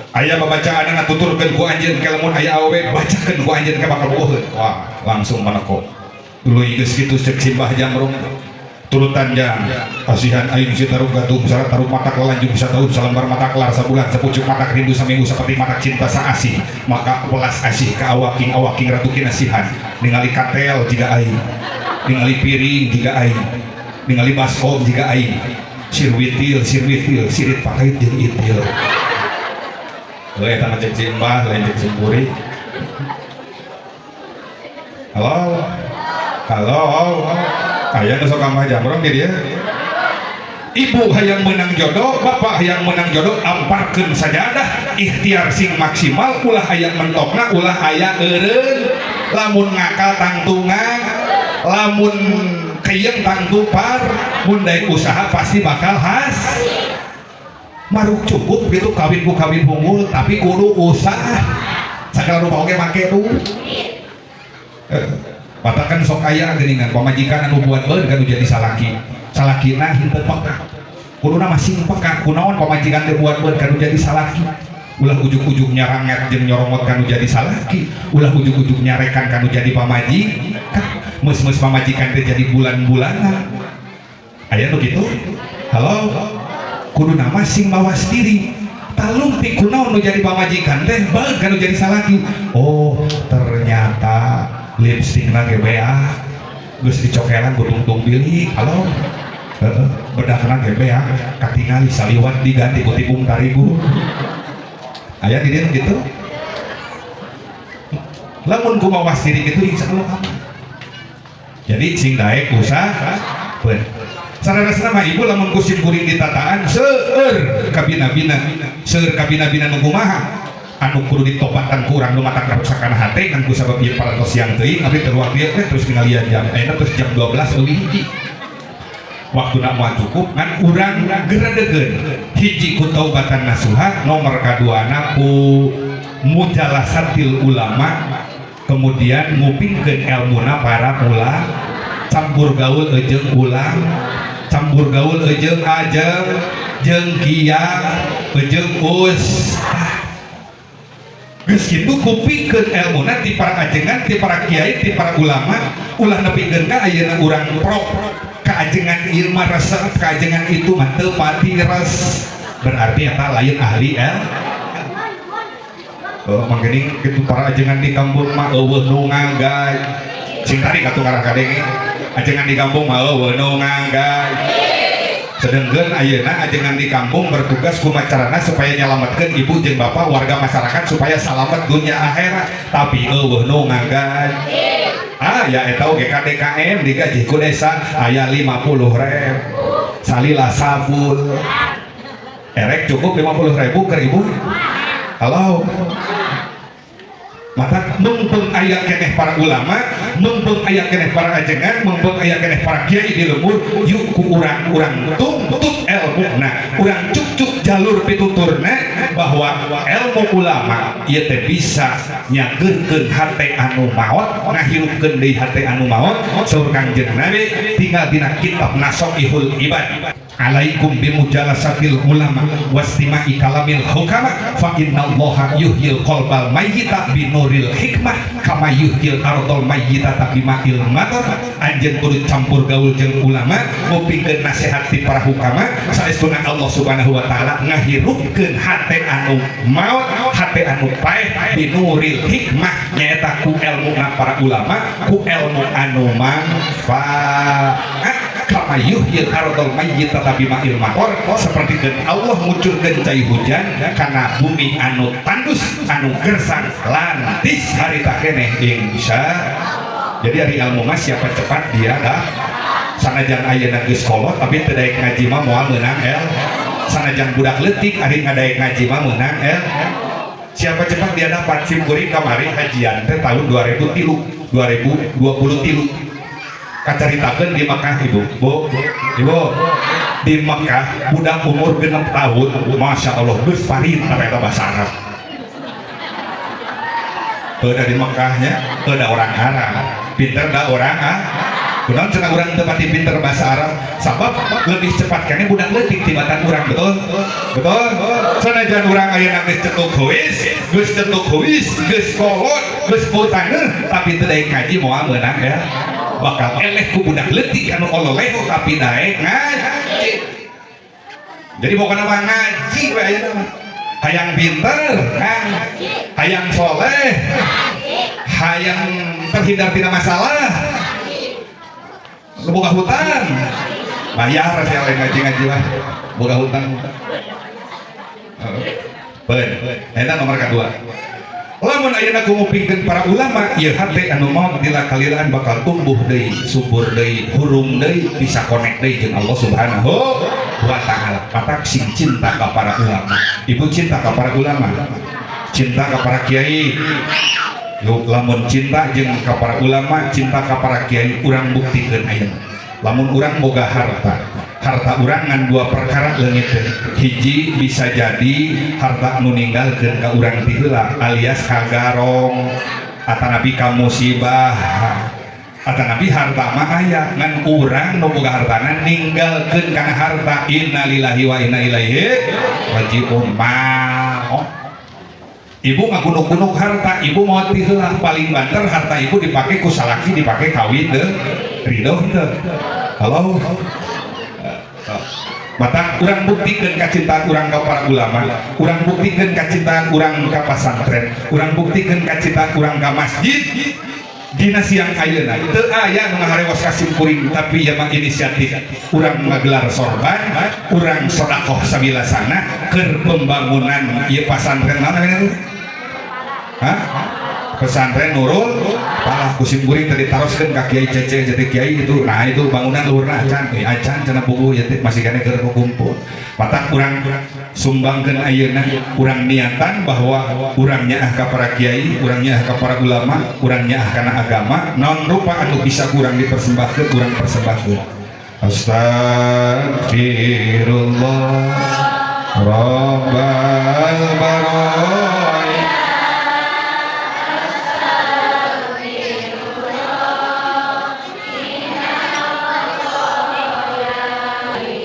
aya babacaan ngatuturkeun ku anjeun ke lamun aya awewe bacakeun ku anjeun ke bakal bogoheun. Wah, langsung maneko. Tuluy geus kitu cek si Mbah Jamrong. Turutan jang asihan aing si taruk gatung syarat taruk matak lanjut satahun salembar matak kelar sabulan sapucuk matak rindu saminggu sapeting matak cinta saasih maka welas asih ka awaking awaking ratu kinasihan. Ningali katel jiga aing, ningali piring jiga aing, ningali baskom jiga aing, sirwitil sirwitil sirit pakait jeung itil. Heuh, eta mah cek si Mbah, lain cek simpuri. Halo, halo, aya nu sok Mbah Jamrong di dieu? Ibu hayang menang jodoh, bapak hayang menang jodoh, amparkeun sajadah, ikhtiar sing maksimal, ulah hayang mentokna, ulah aya eureun. Lamun ngakal tangtungan, lamun keyeng tangtu par, mun daek usaha pasti bakal has. Maruk cukup gitu kawin ku kawin unggul, tapi kudu usaha. Segala rupa oge make tuh. Matakan sok aya geuningan pamajikan anu buat beun kan jadi salaki. Salakina henteu peka. Kuduna masing peka kunaon pamajikan teh buat beun kanu jadi salaki. Ulah ujug-ujug nyaranget jeung nyoromot kanu jadi salaki, ulah ujug-ujug nyarekan kanu jadi pamajikan. Meus-meus pamajikan teh jadi bulan-bulanan. Aya nu kitu? Halo. Kuduna masing mawas diri. Talung ti kunaon nu jadi pamajikan teh baeud kanu jadi salaki. Oh, ternyata lipstikna ge beak. Geus dicokelan ku tungtung bilik. Halo. Heeh, bedakna ge beak, katingali saliwat diganti ku tipung tarigu. Aya di dieu nu kitu? Lamun ku mawas diri kitu insyaallah aman. Jadi sing daek usaha beun. Sararasna mah ibu lamun ku sim kuring ditataan seueur kabina-bina, seueur kabina-bina nu kumaha anu kudu ditobatan ku urang nu matak karuksakan hate ngan ku sabab ieu parantos siang teuing abdi teu ruang dieu teh terus ningalian jam ayeuna terus jam 12 leuwih hiji. Waktuna moal cukup ngan urang geredegeun hiji ku taubatan nasuha, nomor kaduana ku mujalasatil ulama, kemudian ngupingkeun elmuna para ulama, campur gaul jeung ulang, campur gaul jeung ajeng jeung kia jeung us. Geus kitu kupingkeun elmuna ti para ajengan, ti para kiai, ti para ulama. Ulah nepikeun ka ayeuna urang pro kaajengan ieu mah resep, kaajengan itu mah teu pati res, berarti eta lain ahli el. Oh, manggening kitu para ajengan di kampung mah euweuh nu ngagay. Sing tarik atuh ngarah kadenge. Ajengan di kampung mah euweuh nu ngagay. Sedengkeun ayeuna ajengan di kampung bertugas kumaha carana supaya nyalametkeun ibu jeung bapak warga masyarakat supaya salamet dunia akhirat, tapi euweuh nu ngagay. Ah, ya eta oge KDKM digaji ku desa aya 50.000. Salila sabul. Erek cukup 50.000 ke ibu? Halo. Maka mumpung aya keneh para ulama, mumpung aya keneh para ajengan, mumpung aya keneh para kiai di lembur, yuk ku urang-urang tuntut ilmu. Nah, urang cuk-cuk jalur pituturna bahwa ilmu ulama ieu teh bisa nyageurkeun hate anu maot, ngahirupkeun deui hate anu maot. Saur Kangjeng Nabi tinggal dina kitab Nasoihul Ibad, alaikum bimujalasatil ulama wastima'i kalamil hukama fa innallaha yuhyil qalbal mayyita binuril hikmah kama yuhyil ardol mayyita bima'il matar. Anjeun kudu campur gaul jeung ulama, ngupingkeun nasihat ti para hukama, saestuna Allah Subhanahu wa taala ngahirupkeun hate anu maot, hate anu paeh binuril hikmah, nyaeta ku elmuna para ulama, ku elmu anu manfaat. Kama yuhyil ardol mayyita bima'il matar, seperti dan Allah ngucurkeun cai hujan kana bumi anu tandus anu gersang lantis harita keneh insya. Jadi hari ilmu mah siapa cepat dia dah. Sanajan ayeuna geus kolot tapi teu daek ngaji mah moal meunang el. Sanajan budak leutik ari ngadaek ngaji mah meunang el. Siapa cepat dia dapat. Sim kuring kamari hajian teh tahun 2003, 2023 kacaritakeun di Mekah. Ibu, bu, ibu, di Mekah budak umur 6 tahun, masya Allah, geus parintar eta bahasa Arab. Udah di Mekahnya, udah orang Arab pinter dah orang ah. Kunaon cenah urang teu pati pinter bahasa Arab? Sabab lebih cepat keneh budak leutik tibatan urang, betul? Betul? Sanajan urang ayeuna geus cetuk huis, geus cetuk huis, geus kolot, geus putaneuh, tapi teu daek ngaji moal meunang ya. Bakal eleh ku budak leutik anu ololeho tapi daek ngaji. Jadi pokoknya mah ngaji we ayeuna mah. Hayang pinter, ngaji. Hayang soleh, hayang terhindar tina masalah. Nu boga hutang, bayar sih lain ngaji-ngaji lah. Boga hutang. Heeh. Ben, eta nomor kedua. Lamun ayeuna ku ngupingkeun para ulama, ieu hate anu maot dila kalilaan bakal tumbuh deui, subur deui, hurung deui, bisa connect deui jeung Allah Subhanahu wa taala. Matak sing cinta ka para ulama. Ibu cinta ka para ulama. Cinta ka para kiai. Yuk lamun cinta jeung ka para ulama, cinta ka para kiai, urang buktikeun ayeuna. Lamun urang boga harta, harta urang ngan dua perkara leungit teh. Hiji bisa jadi harta nu ninggalkeun ka urang ti heula alias kagarong atanapi ka musibah, atanapi harta mah aya ngan urang nu boga hartana ninggalkeun kana harta, innalillahi wa inna ilaihi rajiun. Maot ibu ngagunuk-gunuk harta, ibu mau ti heula, paling banter harta ibu dipake ku salaki, dipake kawin deh, ridho henteu? Halo. Matak urang buktikeun kacintaan urang ka para ulama, urang buktikeun kacintaan urang ka pasantren, urang buktikeun kacintaan urang ka masjid. Dina siang ayeuna teu aya nu ngaharewos ka simkuring, tapi ieu mah inisiatif urang ngagelar sorban, urang sedekah sabilasana keur pembangunan ieu pasantren. Naon namanya teh? Hah? Pesantren Nurul Falah. Ku simkuring tadi taroskeun ka Kiai Cece, jadi kiai itu. Nah, itu bangunan luhurna acan euy, acan cenah puguh ieu teh masih keneh keur kumpul. Matak urang sumbangkeun ayeuna, urang niatan bahwa urang nyaah ka para kiai, urang nyaah ka para ulama, urang nyaah kana agama. Naon rupa anu bisa kurang dipersembahkeun, urang persembahkeun. Astagfirullah Rabbal baraya.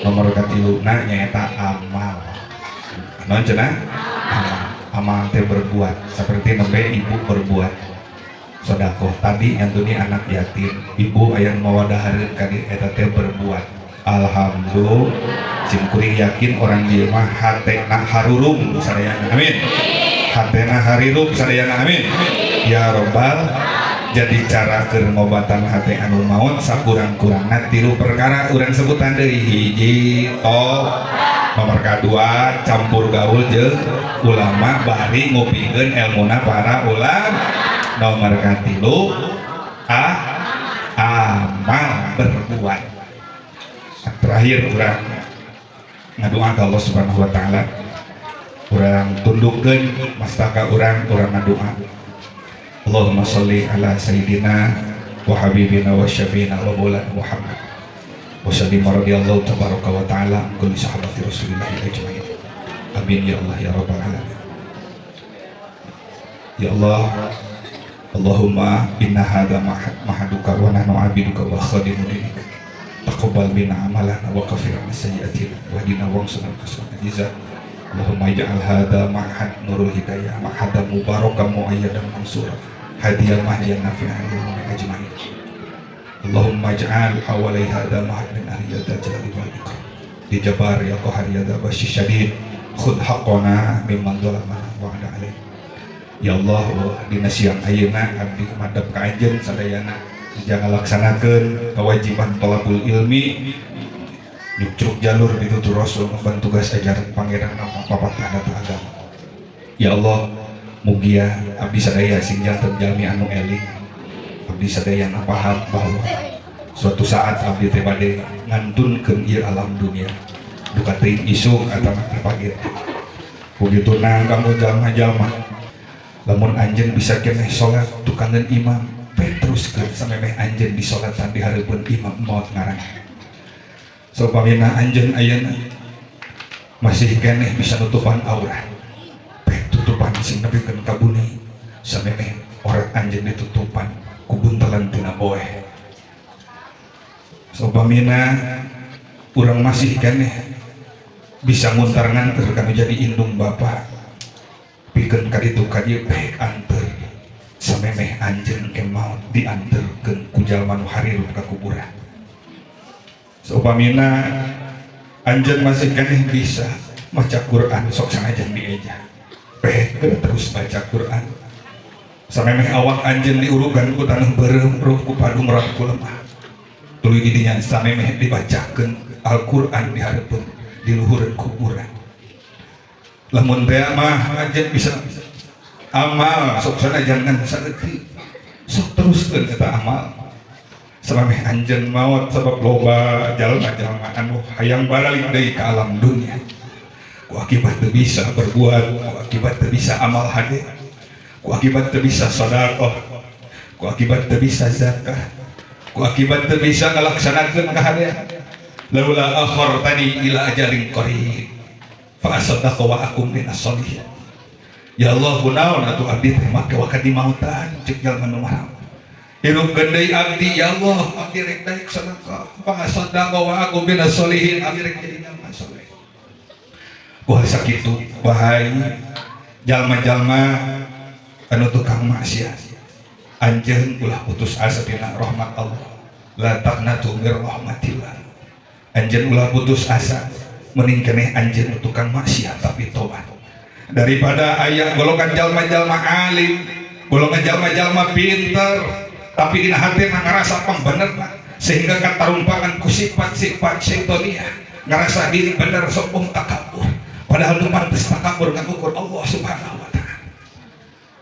Nomor katiluna nyaeta amal. Naon cenah? Amal. Amal teh berbuat, seperti nembe ibu berbuat sodakoh tadi nyantuni anak yatim, ibu aya nu mawa dahareun ka dieu, eta teh berbuat. Alhamdulillah, sim kuring yakin orang dieu mah hatena harurum sadayana, amin. Hatena harirup sadayana, amin ya robbal. Jadi cara keur ngobatan hate anu maot sakurang-kurangna tilu perkara urang sebutan deui. Hiji, to nomor kadua campur gaul jeung ulama bari ngupingkeun elmuna para ulama, nomor katilu amal berbuat. Terakhir urang ngadoa ka Allah Subhanahu wa taala, urang tundukkeun mastaka urang, urang ngadoa. Allahumma sholli ala sayyidina wa habibina wa syafiina wa maulana Muhammad wa sallim radhiyallahu tabaraka wa ta'ala an kulli sahabati Rasulillah ajmain. Amin ya Allah ya rabbal alamin. Ya Allah, Allahumma inna hadza mahaduka wa nahnu abiduka wa khadimu dinika, taqabbal minna amalana wa kafir anna sayyi'atina wahdina wansurna ala jizah. Allahumma ij'al hadza ma'had nurul hidayah ma'hadan mubarakan mu'ayyadan mansura hadiyan mahdiyan nafi'an lil mu'minin ajma'in. Allahumma ij'al hawalai hadza ma'had min ahli yadda jalali wal ikram di jabar ya qahar ya dzabasy syadid khudh haqqana mimman zalamana wa ada alaih. Ya Allah, dina siang ayeuna abdi madep ka anjeun sadayana jangan laksanakeun kewajiban tolabul ilmi, nyukcruk jalur pitutur Rasul, ngemban tugas ajaran pangeran nama papat adat agama. Ya Allah, mugia abdi sadaya sing janten jalmi anu eling. Abdi sadaya paham bahwa suatu saat abdi teh bade ngantunkeun ieu alam dunia, duka teuing isuk atawa pagi. Begituna kamu jalma-jalma, lamun anjeun bisa keneh salat tukangan imam, teruskeun samemeh anjeun disolatan di hareupeun imam maot ngarang. Saupamina anjeun ayeuna masih keneh bisa nutupan aurat, tutupan sing nepikeun ka buni samemeh orat anjeun ditutupan ku buntelan tina boeh. Saupamina urang masih keneh bisa nguntar nganter kanu jadi indung bapa pikeun ka ditu ka dieu, pek anter. Samemeh anjeun ke maut dianterkeun ku jalma nu harirup ka kuburan. Saupamina anjeun masih keneh bisa maca Quran, sok sanajan dieja. Peh terus baca Quran. Samemeh awak anjeun diurugan ku tanah beureum, ruh ku padung roh ku lemah. Tuluy di dinya samemeh dibacakeun Al-Quran di hareupeun di luhureun kuburan. Lamun teh mah anjeun bisa amal, sok sanajan ngan saeutik, sok teruskeun eta amal samemeh anjeun maot, sabab loba jalma-jalma anu hayang baralik deui ka alam dunia ku akibat teu bisa berbuat, ku akibat teu bisa amal hade, ku akibat teu bisa sedekah, ku akibat teu bisa zakat, ku akibat teu bisa ngalaksanakeun kahadean. Laula akhartani ila ajalin qarib fa asaddaqa wa akum minas sholihin. Ya Allah, kunaon atuh abdi teh make wakat di mautan? Cek jalma nu maram. Hirupkeun deui abdi, ya Allah, abdi rek daek sedekah. Fa asaddaqa wa akum minas sholihin, abdi rek jadi jalma soleh. Ku sakitu, wahai jalma-jalma anu tukang maksiat, anjeun ulah putus asa tina rahmat Allah. La taqnatu mir rahmatillah. Anjeun ulah putus asa, mending keneh anjeun tukang maksiat tapi tobat daripada aya golongan jalma-jalma alim, golongan jalma-jalma pinter, tapi dina hati mah ngerasa pangbener, sehingga katarumpangan ku sifat-sifat syaitoniah, ngerasa diri bener, sombong, takabur, padahal nu pantes takabur kan ukur Allah Subhanahu wa Ta'ala.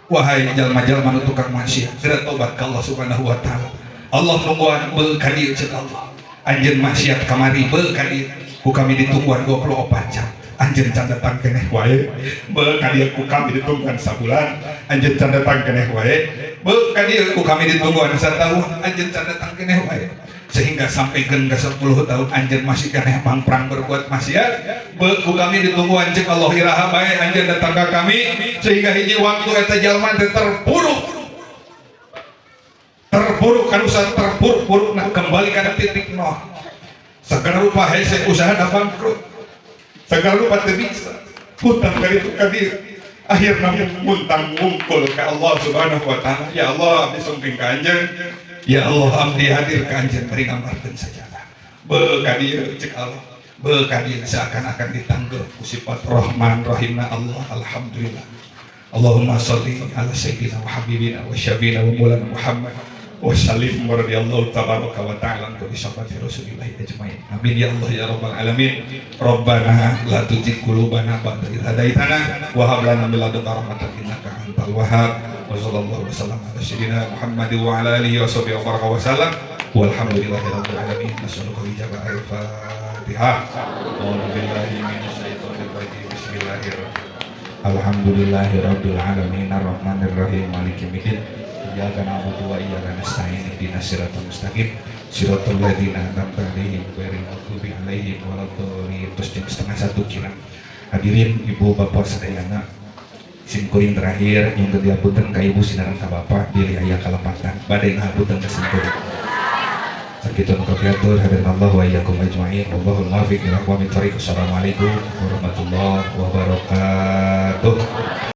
Wahai jalma-jalma nu tukang maksiat, segera tobat ke Allah Subhanahu wa Ta'ala. Allah nungguan, "Beu ka dieu," cek Allah. "Anjeun maksiat kamari, beu ka dieu ku kami ditungguan 24 jam, anjeun can datang keneh wae. Beu ka dieu ku kami ditungguan sabulan, anjeun can datang keneh wae. Beu ka dieu ku kami ditungguan satahun, anjeun can datang keneh wae." Sehingga sampai ke 10 tahun anjeun masih keneh mangprang berbuat maksiat. "Beu ku kami ditungguan," cek Allah, "iraha bae anjeun datang ka kami?" Sehingga hiji waktu eta jalma teh terpuruk, terpuruk kan, usaha terpuruk-puruk, nah kembali ke titik nol. Segala rupa hese, usaha dah bangkrut, segala rupa teu bisa, hutang kali itu kali, akhirnya muntang mungkul ke Allah Subhanahu wa Ta'ala. "Ya Allah, abdi sumping ka anjeun. Ya Allah, abdi hadir ka anjeun bari ngambarkeun sajadah. Beu ka dieu," cek Allah. "Beu ka dieu." Seakan-akan ditanggel ku sifat Rahman Rahimna Allah. Alhamdulillah. Allahumma salli ala sayyidina wa habibina wa syabina wa maulana Muhammad wa sallim wa radiyallahu tabaraka wa ta'ala an kulli sahabati Rasulillah ajmain. Amin ya Allah ya rabbal alamin. Rabbana la tuzigh qulubana ba'da idh hadaitana wa hab lana min ladunka rahmatan innaka antal wahhab. Wa sallallahu wa sallam ala sayyidina Muhammad wa ala alihi wa sahbihi wa baraka wa sallam. Walhamdulillahi rabbil alamin. Nas'aluka ijabah. Al-fatihah. A'udzu billahi minasyaitonir rajim. Bismillahirrahmanirrahim. Alhamdulillahi rabbil alamin arrahmanir rahim maliki yaumiddin. Iyyaka na'budu wa iyyaka nasta'in ihdinas siratal mustaqim siratal ladzina an'amta 'alaihim ghairil maghdubi 'alaihim waladdallin. Terus jam 12.30 kira. Hadirin, ibu bapak sadayana, sim kuring terakhir nyuhunkeun dihapunten ka ibu sinareng ka bapak bilih aya kalepatan, bade ngahapunten ka sim kuring. Sakitu nu kapihatur, hadanallahu wa iyyakum ajmain, wallahul muwaffiq ila aqwamit thoriq. Assalamualaikum warahmatullahi wabarakatuh.